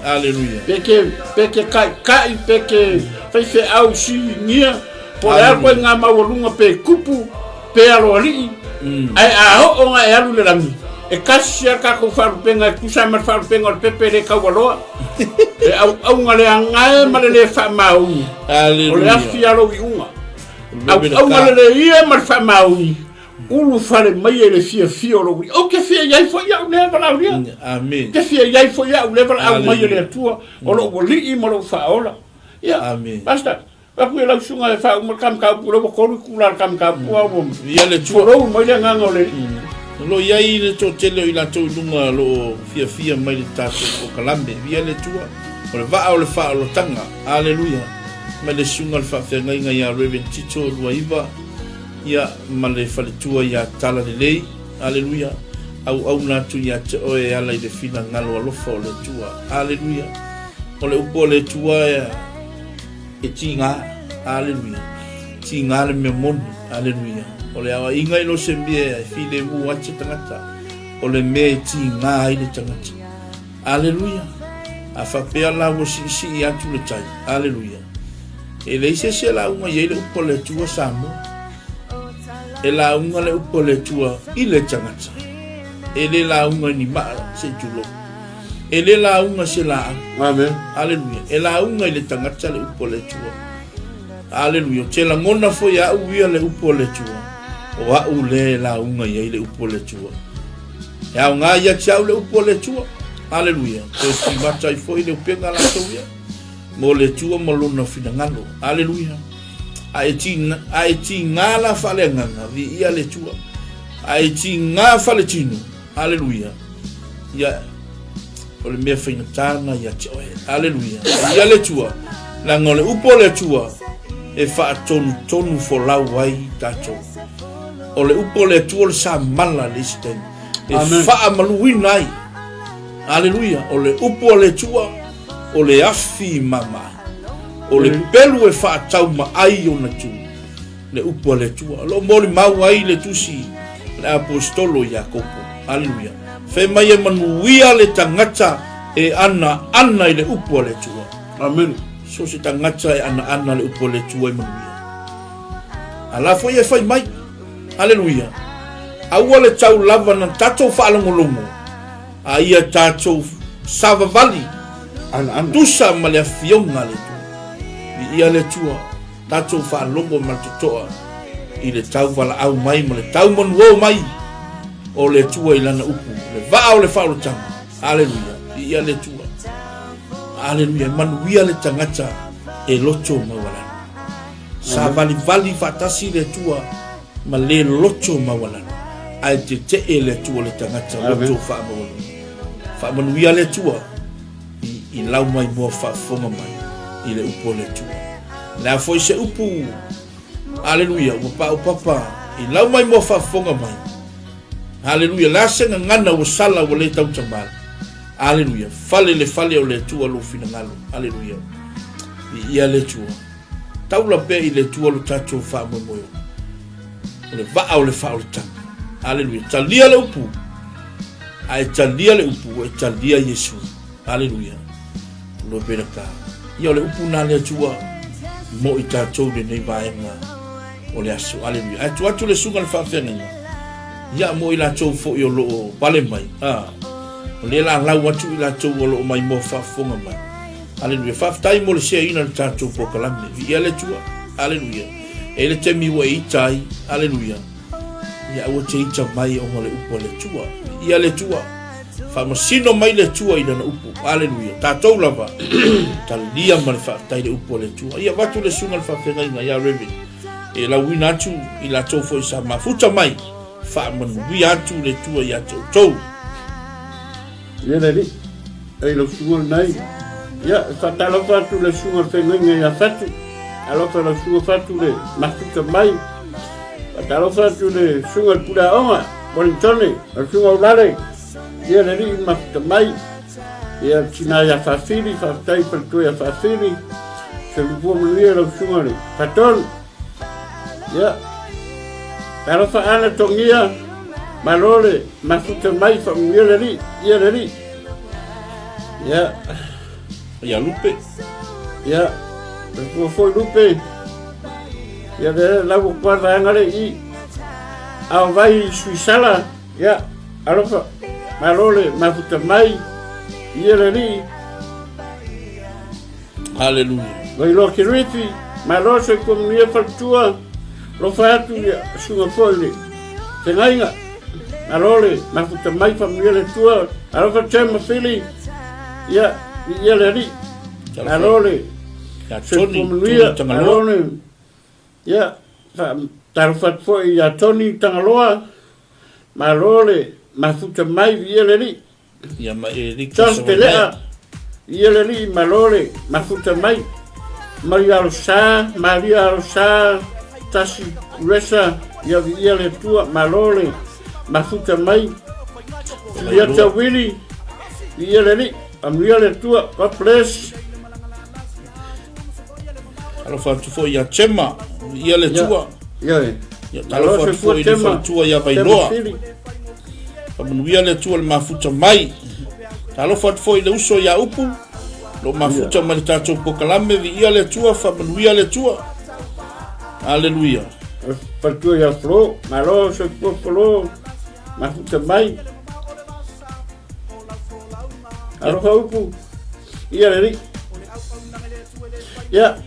Aleluia. Pe ke, pe ke kaikai, pe ke faifeau sinia, po o le a koe ngā maualuga pe kupu, pe aloalii, ae a oo nga e alu i le lagi, e kasi a tatou faalupega e tusa ai ma le faalupega o le pepe le kaualoa, le auauga leagae ma le le faamaoni, o le afi a lou iuga. Auauga lelei ia ma le faamaoni, Ulufale mai e le fiafia o lou alii. Ou te fia i ai foi au lea valaaulia. Amen. Te fia i ai foi au lea valaau mai e le Atua o lou alii ma lou faaola. Ia, Amen. Pastor, atu i lau susuga e faauma le kamikaupu, lea ua 3 itula o le kamikaupu, a ua Ia le Atua. folou mai le agaga o le Alii. O lo o i ai le toatele o i latou i luga o lo o fiafia mai le tatou polokalame. Viia le Atua, o le vaa o le faaolotaga. Aleluia! Mai le susuga le faafeagaiga ia Rev. Tito Luaiva, ia, ma le faletua ia Talalelei. Aleluia! Auauna atu ia te oe e ala i le finagalo alofa o le Atua. Aleluia! O le upu a le Atua e tiga. Aleluia! Tiga le mea moni. Aleluia! O le aoaiga i lo se mea e filemu ai se tagata, o le mea e tiga ai le tagata. Aleluia! A faapea la ua siisii atu le tai. Aleluia! E leai se isi e lauga i ai le upu a le Atua Samoa. E lauga le upu a le Atua i le tagata. E le lauga i ni maa se i tulou. E le lauga se laau. Amen. Aleluia. E lauga i le tagata le upu a le Atua. Aleluia. Ou te lagona foi e au ia le upu a le Atua. O au lea e lauga i ai le upu a le Atua. E aoga ia te au le upu a le Atua. Aleluia. Toe timata ai foi le upega a latou ia. Mo le Atua ma lona finagalo. Aleluia. A e tiga, a e tiga la faaleagaga, viia le Atua. A e tiga faaletino, Aleluia. Ia, o le mea faigata na ia te oe. Aleluia. Ia le Atua, leaga o le upu o le Atua, e faatonutonu folau ai tatou. O le upu o le Atua o le samala le isi taimi. E faamaluina ai. Aleluia. O le upu o le Atua, o le afi mama. O le pelu e faataumaai ona tu. Le upu a le Atua. O lo o molimau ai le tusi a le Aposetolo Iakopo. Aleluia. Fai mai e manuia le tagata e anaana i le upu a le Atua. Amen. So se tagata e anaana le upu a le Atua e manuia. A la foi e fai mai. Aleluia. Aua le tau lava na tatou faalogologo a ia tatou savavali anaana tusa ma le afioga a le Atua. Viia le Atua. Tatou faalogo ma le totoa i le tau valaau mai ma le tau manuō mai o le Atua i Lana upu, le vaa o le faaolotaga. Aleluia! Viia le Atua. Aleluia! E manuia le tagata e loto maualalo. Savalivali faatasi le Atua ma le loto maualalo, ae tetee le Atua le tagata loto faamaualalo. Faamanuia le Atua. I lau mai moa faafofoga mai i le upu a le Atua. O le a foi se upu, aleluia, ua paopapa i lau mai moa faafofoga mai. Aleluia, le a se gagana ua sala ua le tautamal. Aleluia, fale le fale o le Atua lou finagalo. Aleluia, viia le Atua. Taula pea i le Atua lo tatou faamoemoe. O le vaa o le faaolataga. Aleluia, talia le upu. A e talia le upu, ua e talia Iesu. Aleluia. Lo pera ka. Ia o le upu na le Atua mo i tatou lenei vaega o le aso. Aleluia. Ae tuu atu le susuga le faafeagaiga. Ia mo i latou foi o lo o pale mai. A, o lea la lau atu i latou o lo o maimoa faafofoga mai. Aleluia. Faafetai mo le seaina le tatou polokalame. Viia le Atua. Aleluia. E le taimi ua e ita ai. Aleluia. Ia aua te ita mai ona o le upu a le Atua. Viia le Atua. Faamasino mai le Atua i lana upu. Aleluia. Tatou lava, talia ma le faafetai le upu a le Atua. Ia avatu le susuga le faafeagaiga ia Reverend e lauina atu i latou foi sa mafuta mai, faamanuia atu le Atua ia te outou. Ia le alii, e lau susuga lenai. Ia, e faatalofa atu le susuga le feagaiga ia Fatu. Alofa lau susuga Fatu le mafuta mai. Faatalofa atu le susuga le pule aoga, Wellingtone, lau susuga Ulale. Ia le alii mafuta mai. Ia le tina ia Faafili, faafetai faletua ia Faafili. Soifua manuia lau susuga le Fatonu. Ia, talofa Ana Togia, malo le mafuta mai faamanuia le Alii, ia le Alii. Ia, Ia Lupe. Ia, le foi Lupe. Ia le lau o kwa vaega le i. Ao vai Suisala, ia, alofa, malo le mafuta mai, ia le Alii. Haleluia. Vailoa Kerithi, malo soifua manuia faletua, alofa atu ia susuga foi le fegaiga, malo le mafuta mai faamanuia le Atua, alofa Tim ma Fili, ia viia le Alii, malo le soifua manuia, malo le, ia, talofa atu foi ia Tony Tagaloa. Malo le mafuta mai, viia le Alii. Ia ma Eriki Charles Savaimea. Pelea, viia le Alii, malo le mafuta mai. Maria Alosa, Maria Alosa, Tasi Kuresa, ia viia le Atua, malo le mafuta mai. Julieta Willy, viia le Alii, amuia le Atua, God bless. Alofa atu foi ia Chema, ia le Atua. Ia, Ia talofa atu foi i le faletua ia Vailoa. Faamanuia le Atua le mafuta mai. Talofa atu foi i le uso ia Upu, lo mafuta mai le tatou pokalame, viia le Atua, faamanuia le Atua. Aleluia. Faletua ia Flo, malo soifua Flo, mafuta mai. Alofa Upu, ia le Alii. Ia,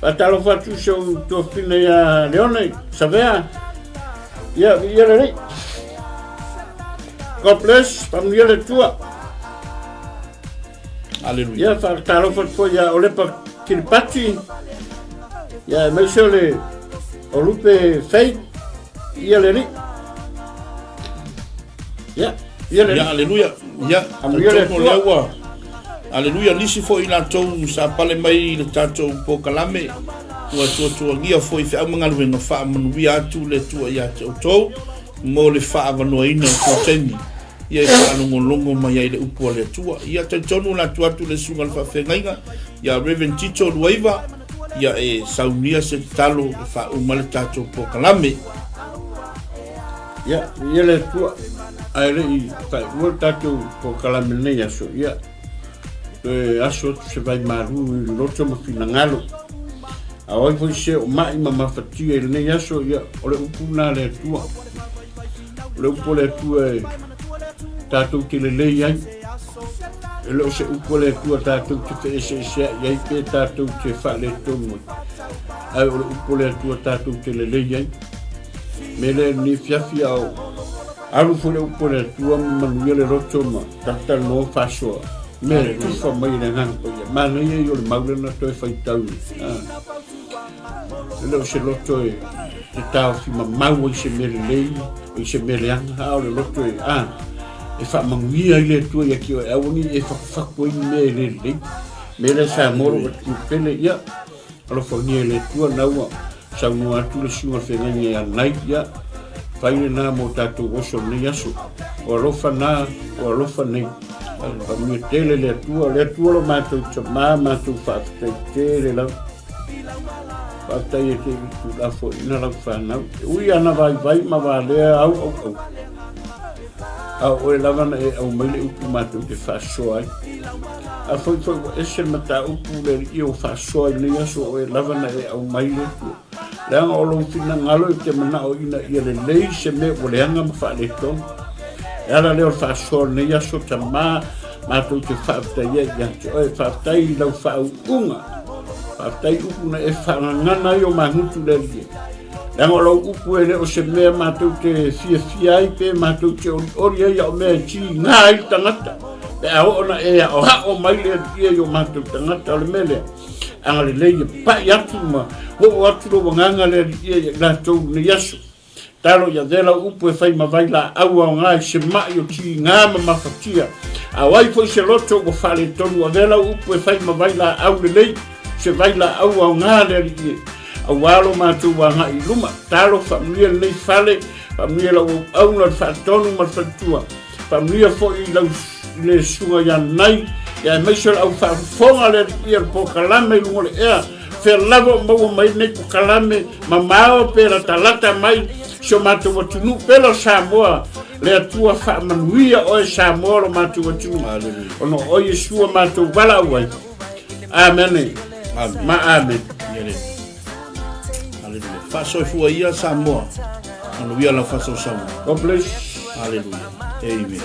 faatalofa atu si ou tuafafine ia Leone, Savea. Ia, viia le Alii. God bless, faamanuia le Atua. Aleluia. Ia, faatalofa atu foi ia Olepa Kiripati. Ia, aemaise o le o Lupe Faith. Ia le Alii. Ia, ia le Ia, aleluia. Ia, Amuia le talitonu o lea ua aleluia nisi foi i latou sa pale mai i le tatou pokalame ua tuatuagia foi i feau ma galuega faamanuia atu le Atua ia te outou mo le faaavanoaina o tou taimi ia e faalogologo mai ai le upu a le Atua. Ia talitonu la atu atu le susuga i le faafeagaiga ia Reverend Tito Luaiva ia e saunia se tatalo e faauma le tatou pokalame. Ia, ia le Atua, ae le i faaiua le tatou polokalame lenei aso, ia, toe aso atu se vai malu i le loto ma finagalo. A o ai foi se o mai ma mafatia i lenei aso, ia, o le upu lena a le Atua. O le upu a le Atua e tatou te lelei ai. E le o se upu a le Atua tatou te feeseesea'i ai pe tatou te faaletonu ai. Ae o le upu a le Atua tatou te lelei ai. Me lea lenei fiafi a o alu foi le upu a le Atua ma manuia le loto ma talatalanoa faasoa mea e tufa mai e le Agaga Paia. Manaia ia o le mau lea na toe faitau nei. E le o se loto e te taofi mamau ai se mea lelei, i se mea leaga, a o le loto e, a, e faamanuia ai le Atua ia te oe, aua ne i e fakufaku ai ni mea e le lelei. Mea lea Samoa o lo o pele, ia, alofagia e le Atua, na ua saunoa atu le susuga feagaiga ia Nai, ia, fai lena mo tatou oso lenei aso. O alofa na, o alofa nei. Faamanuia tele le Atua, le Atua lo matou tamā, matou faafetai tele lava. Faafetai e te tuulafoaiina lau fanau. E ui ana vaivai ma valea au au au. A o oe lava na e aumai le upu matou te faasoa ai. A foi foi ua ese le mataupu le alii ua faasoa i lenei aso o oe lava na e aumai le Atua. Leaga o lou finagalo e te manao ina ia lelei se mea ua leaga ma faaletonu. E ala lea o le faasoa o lenei aso tamā matou te faafetai ai ia te oe. Faafetai i lau faauuga. Faafetai upu na e faagagana ai o magutu le alii. Leaga o lau upu e le o se mea matou te fiafia ai pe matou te olioli ai, a o mea e tiga ai le tagata. Pe a oo na e aoao mai le Alii i o matou tagata, o le mea lea, agalelei e pai atu ma oo atu lou agaga le Alii ia i latou lenei aso. Talo ia avea lau upu e fai ma vailaau aoga i se mai o tiga ma mafatia. A o ai foi se loto ua faaletonu, avea lau upu e fai ma vailaau lelei, se vailaau aoga le Alii e. Aua lo matou agai i luma. Talo, faamanuia lenei fale, faamanuia lau auauna, le faatonu ma le faletua. Faamanuia foi i lau i le susuga ia Nai, ia aemaise o le au faafofoga le Alii le polokalame i luga o le ea. Fea lava o maua mai nei polokalame, mamao pe latalata mai si o matou atunuu, pele o Samoa, le Atua faamanuia oe Samoa lo matou atunuu. Ona o Iesu o matou valaau ai. Amene. Amen. Ma amen. Haleluia. Faasoifua ia Samoa. Manuia lau faasausauga. God bless. Haleluia. Amen.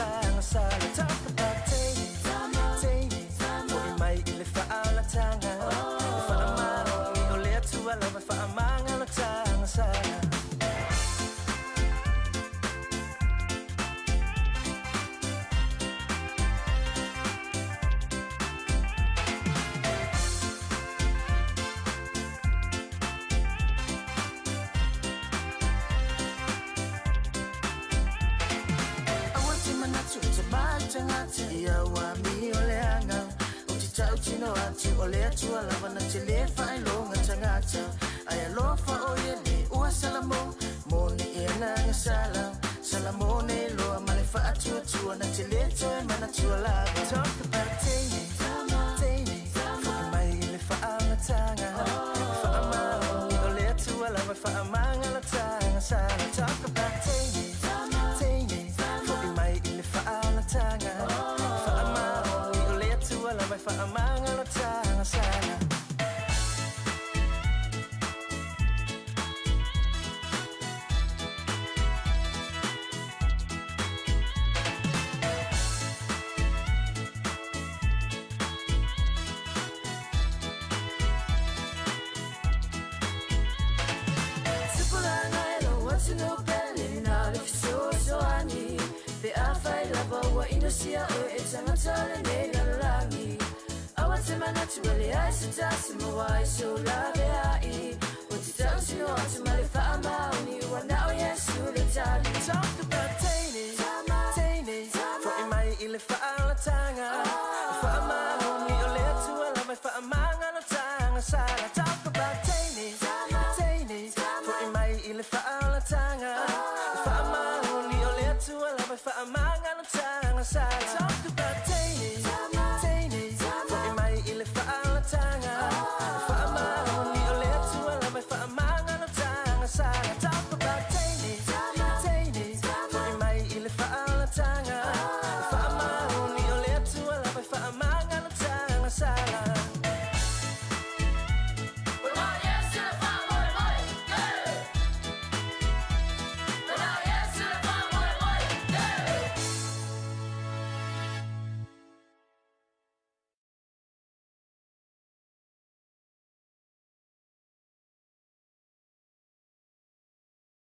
tagata ia ua amio leaga. Ou te tautino atu o le Atua lava na te lē faailoga tagata. Ae alofa o ia le ua Salamo mo ni e agaga sala. Salamo nei loa ma le faatuatua na te lē toe manatua lava. Talk about teine, teine, fo'i mai i le faaolataga. Faamaoni o le Atua lava e faamagalataga sala. Talk about teine, teine, fo'i mai i le faaolataga. Faamaoni o le Atua lava e faamagalataga sala. Tupulaga e lou atunuu pele na o le fesoasoani. Pe afai lava ua inosia oe e tagata o lenei lalolagi. Aua te manatu e leai se tasi maua ai sou laveai. Ou te tautino atu ma le faamaoni ua na o Iesu le tali. Talk about teine, teine, fo'i mai i le faaolataga. Faamaoni o le Atua lava e faamagalataga sala.